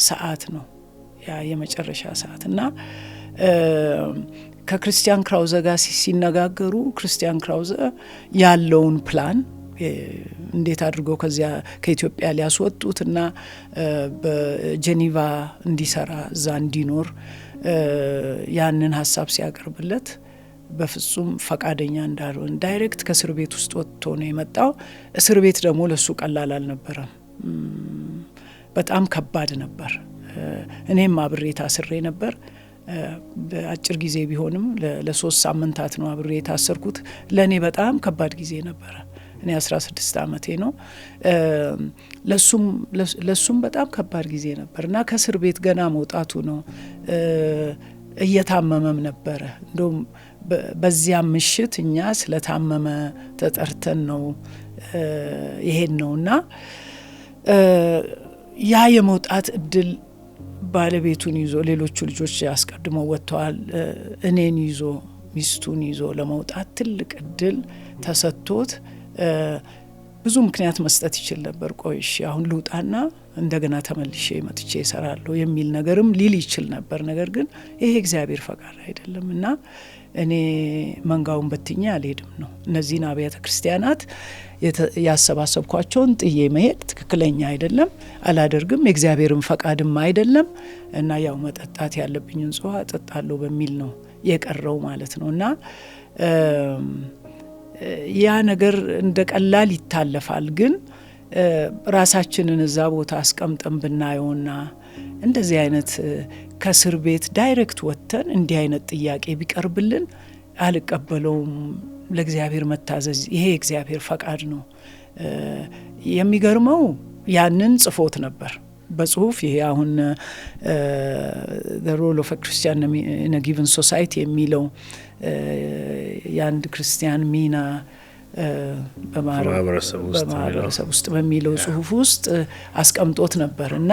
ሰዓት ነው ያ የመጨረሻ ሰዓት። እና ከክርስቲያን ክራውዘ ጋር ሲነጋገሩ ክርስቲያን ክራውዘ ያለውን ፕላን፣ እንዴት አድርገው ከዚያ ከኢትዮጵያ ሊያስወጡት እና በጀኒቫ እንዲሰራ፣ እዛ እንዲኖር ያንን ሀሳብ ሲያቀርብለት በፍጹም ፈቃደኛ እንዳልሆን፣ direct ከእስር ቤት ውስጥ ወጥቶ ነው የመጣው። እስር ቤት ደግሞ ለሱ ቀላል አልነበረም። በጣም ከባድ ነበር። እኔም አብሬ ታስሬ ነበር። በአጭር ጊዜ ቢሆንም ለ3 ሳምንታት ነው አብሬ የታሰርኩት። ለእኔ በጣም ከባድ ጊዜ ነበረ። እኔ 16 ዓመቴ ነው። ለሱም በጣም ከባድ ጊዜ ነበር እና ከእስር ቤት ገና መውጣቱ ነው። እየታመመም ነበረ። እንደውም በዚያም ምሽት እኛ ስለታመመ ተጠርተን ነው የሄድነው። እና ያ የመውጣት እድል ባለቤቱን ይዞ፣ ሌሎቹ ልጆች አስቀድመው ወጥተዋል። እኔን ይዞ፣ ሚስቱን ይዞ ለመውጣት ትልቅ እድል ተሰጥቶት ብዙ ምክንያት መስጠት ይችል ነበር። ቆይ እሺ አሁን ልውጣና እንደገና ተመልሼ መጥቼ እሰራለሁ የሚል ነገርም ሊል ይችል ነበር። ነገር ግን ይሄ እግዚአብሔር ፈቃድ አይደለም እና እኔ መንጋውን በትኜ አልሄድም ነው። እነዚህን አብያተ ክርስቲያናት ያሰባሰብኳቸውን ጥዬ መሄድ ትክክለኛ አይደለም፣ አላደርግም፣ የእግዚአብሔርን ፈቃድም አይደለም እና ያው መጠጣት ያለብኝን ጽዋ እጠጣለሁ በሚል ነው የቀረው ማለት ነው። እና ያ ነገር እንደ ቀላል ይታለፋል፣ ግን ራሳችንን እዛ ቦታ አስቀምጠን ብናየውና እንደዚህ አይነት ከእስር ቤት direct ወጥተን እንዲህ አይነት ጥያቄ ቢቀርብልን አልቀበለውም። ለእግዚአብሔር መታዘዝ ይሄ የእግዚአብሔር ፈቃድ ነው። የሚገርመው ያንን ጽፎት ነበር በጽሁፍ። ይሄ አሁን "Role of Christian in Given Society" የሚለው፣ የአንድ ክርስቲያን ሚና በማህበረሰብ ውስጥ በሚለው ጽሁፍ ውስጥ አስቀምጦት ነበር እና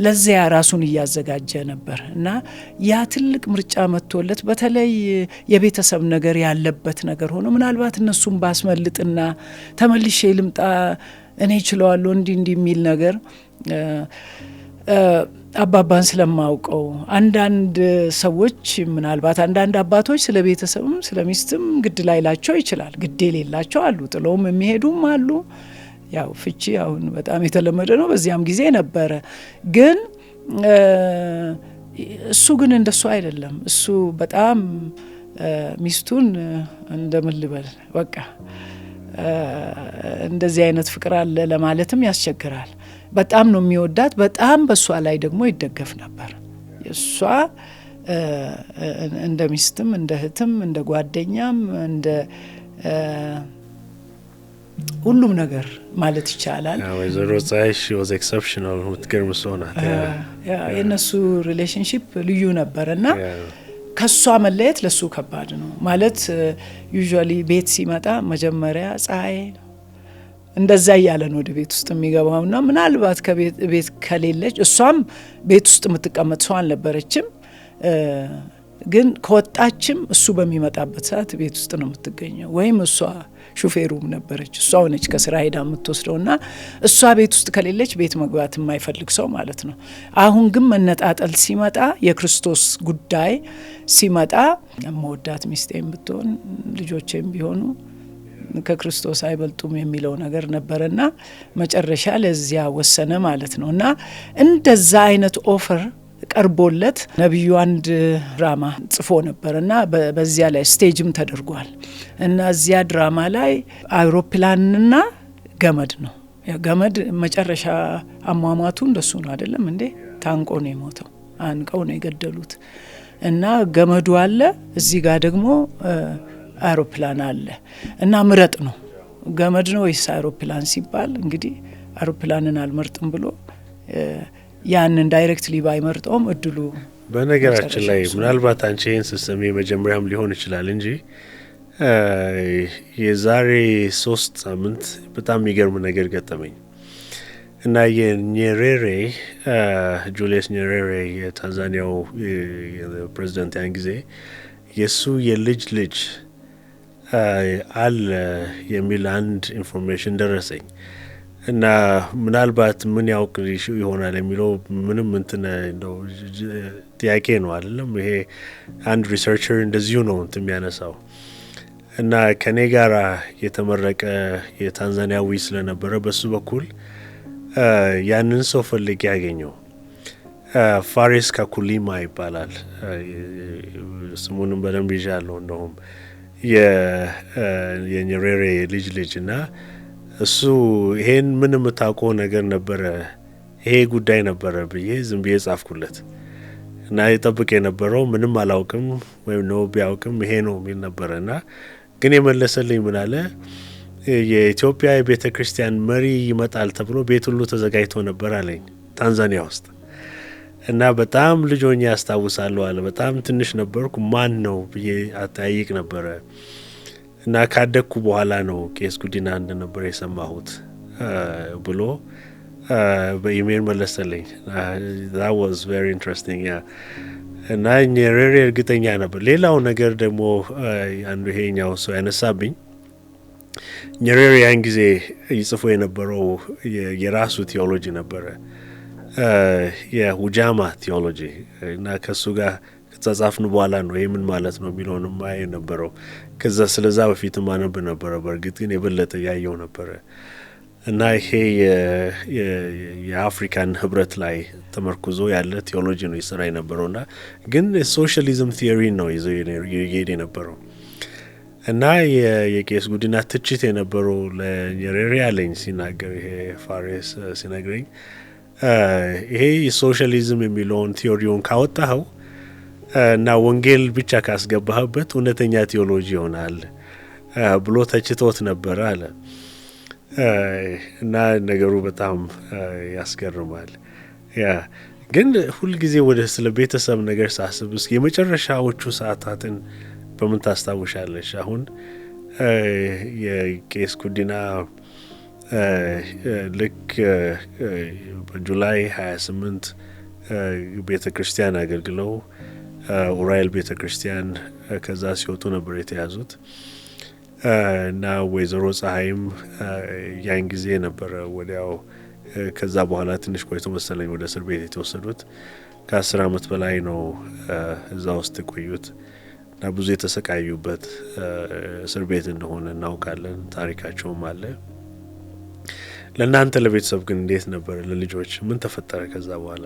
ለዚያ ራሱን እያዘጋጀ ነበር። እና ያ ትልቅ ምርጫ መጥቶለት፣ በተለይ የቤተሰብ ነገር ያለበት ነገር ሆኖ፣ ምናልባት እነሱን ባስመልጥና ተመልሼ ልምጣ፣ እኔ እችለዋለሁ፣ እንዲህ እንዲህ የሚል ነገር አባባን ስለማውቀው አንዳንድ ሰዎች፣ ምናልባት አንዳንድ አባቶች ስለ ቤተሰብም ስለ ሚስትም ግድ ላይላቸው ይችላል። ግድ የሌላቸው አሉ፣ ጥለውም የሚሄዱም አሉ። ያው ፍቺ አሁን በጣም የተለመደ ነው፣ በዚያም ጊዜ ነበረ። ግን እሱ ግን እንደሱ አይደለም። እሱ በጣም ሚስቱን እንደምን ልበል፣ በቃ እንደዚህ አይነት ፍቅር አለ ለማለትም ያስቸግራል። በጣም ነው የሚወዳት። በጣም በእሷ ላይ ደግሞ ይደገፍ ነበር። እሷ እንደ ሚስትም፣ እንደ እህትም፣ እንደ ጓደኛም፣ እንደ ሁሉም ነገር ማለት ይቻላል። ወይዘሮ ፀሐይ she was exceptional፣ የምትገርም ሰው ናት። የእነሱ relationship ልዩ ነበር እና ከእሷ መለየት ለሱ ከባድ ነው። ማለት usually ቤት ሲመጣ መጀመሪያ ፀሐይ እንደዛ እያለ ነው ወደ ቤት ውስጥ የሚገባው እና ምናልባት ከቤት ከሌለች፣ እሷም ቤት ውስጥ የምትቀመጥ ሰው አልነበረችም። ግን ከወጣችም እሱ በሚመጣበት ሰዓት ቤት ውስጥ ነው የምትገኘው። ወይም እሷ ሹፌሩም ነበረች፣ እሷ ሆነች ከስራ ሄዳ የምትወስደው እና እሷ ቤት ውስጥ ከሌለች ቤት መግባት የማይፈልግ ሰው ማለት ነው። አሁን ግን መነጣጠል ሲመጣ፣ የክርስቶስ ጉዳይ ሲመጣ፣ የምወዳት ሚስቴም ብትሆን ልጆቼም ቢሆኑ ከክርስቶስ አይበልጡም የሚለው ነገር ነበረና መጨረሻ ለዚያ ወሰነ ማለት ነው። እና እንደዛ አይነት offer ቀርቦለት፣ ነቢዩ አንድ ድራማ ጽፎ ነበር እና በዚያ ላይ stage ም ተደርጓል እና እዚያ ድራማ ላይ አውሮፕላንና ገመድ ነው። ገመድ መጨረሻ አሟሟቱ እንደሱ ነው፣ አይደለም እንዴ? ታንቆ ነው የሞተው። አንቀው ነው የገደሉት። እና ገመዱ አለ፣ እዚህ ጋር ደግሞ አውሮፕላን አለ እና ምረጥ ነው፣ ገመድ ነው ወይስ አውሮፕላን ሲባል እንግዲህ አውሮፕላንን አልመርጥም ብሎ ያንን directly ባይመርጠውም እድሉ በነገራችን ላይ ምናልባት አንቺ ይህን ስትሰሚ መጀመሪያም ሊሆን ይችላል እንጂ የዛሬ 3 ሳምንት በጣም የሚገርም ነገር ገጠመኝ እና የኔሬሬ፣ ጁልየስ ኔሬሬ፣ የታንዛኒያው ፕሬዚደንት ያን ጊዜ፣ የእሱ የልጅ ልጅ አለ የሚል አንድ information ደረሰኝ እና ምናልባት ምን ያውቅ ይሆናል የሚለው ምንም እንትን እንደው ጥያቄ ነው፣ አይደለም። ይሄ አንድ researcher እንደዚሁ ነው እንትን የሚያነሳው እና ከኔ ጋር የተመረቀ የታንዛኒያዊ ስለነበረ በሱ በኩል ያንን ሰው ፈልጌ ያገኘው። ፋሪስ ካኩሊማ ይባላል። ስሙንም በደንብ ይዣለሁ። እንደውም የኔሬሬ ልጅ ልጅ እና እሱ ይሄን ምን የምታውቀው ነገር ነበረ፣ ይሄ ጉዳይ ነበረ ብዬ ዝም ብዬ ጻፍኩለት እና የጠብቅ የነበረው ምንም አላውቅም ወይም ነው ቢያውቅም ይሄ ነው የሚል ነበረ እና ግን የመለሰልኝ ምን አለ፣ የኢትዮጵያ የቤተ ክርስቲያን መሪ ይመጣል ተብሎ ቤት ሁሉ ተዘጋጅቶ ነበር አለኝ ታንዛኒያ ውስጥ እና በጣም ልጅ ሆኜ ያስታውሳለሁ አለ። በጣም ትንሽ ነበርኩ፣ ማን ነው ብዬ አጠያይቅ ነበረ እና ካደግኩ በኋላ ነው ቄስ ጉዲና እንደነበረ የሰማሁት ብሎ በኢሜይል መለሰልኝ። That was very interesting, yeah። እና ኔሬሬ እርግጠኛ ነበር። ሌላው ነገር ደግሞ አንዱ ይሄኛው ሰው ያነሳብኝ፣ ኔሬሬ ያን ጊዜ ይጽፎ የነበረው የራሱ ቴዎሎጂ ነበረ፣ የኡጃማ ቴዎሎጂ፣ እና ከእሱ ጋር ከተጻጻፍን በኋላ ነው ይህ ምን ማለት ነው የሚለውን ማየ የነበረው። ከዛ ስለዛ በፊትም አነብ ነበረ። በእርግጥ ግን የበለጠ ያየው ነበረ እና ይሄ የአፍሪካን ህብረት ላይ ተመርኩዞ ያለ ቴዎሎጂ ነው ይሰራ የነበረው እና ግን socialism theory ነው ይዞ ይሄድ የነበረው እና የቄስ ጉዲና ትችት የነበረው ለኔሬሬ አለኝ ሲናገር፣ ይሄ ፋሬስ ሲነግረኝ፣ ይሄ የሶሻሊዝም የሚለውን theory ውን ካወጣኸው እና ወንጌል ብቻ ካስገባህበት እውነተኛ ቴዎሎጂ ይሆናል ብሎ ተችቶት ነበረ አለ እና ነገሩ በጣም ያስገርማል። Yeah፣ ግን ሁልጊዜ ወደ ስለ ቤተሰብ ነገር ሳስብ እስኪ የመጨረሻዎቹ ሰዓታትን በምን ታስታውሻለሽ? አሁን የቄስ ጉዲና ልክ በ July 28 ቤተ ክርስቲያን አገልግለው፣ ኡራኤል ቤተ ክርስቲያን፣ ከዛ ሲወጡ ነበር የተያዙት እና ወይዘሮ ፀሐይም ያን ጊዜ ነበረ ወዲያው ከዛ በኋላ ትንሽ ቆይቶ መሰለኝ ወደ እስር ቤት የተወሰዱት። ከ10 አመት በላይ ነው እዛ ውስጥ የቆዩት እና ብዙ የተሰቃዩበት እስር ቤት እንደሆነ እናውቃለን። ታሪካቸውም አለ። ለእናንተ ለቤተሰብ ግን እንዴት ነበር? ለልጆች ምን ተፈጠረ ከዛ በኋላ?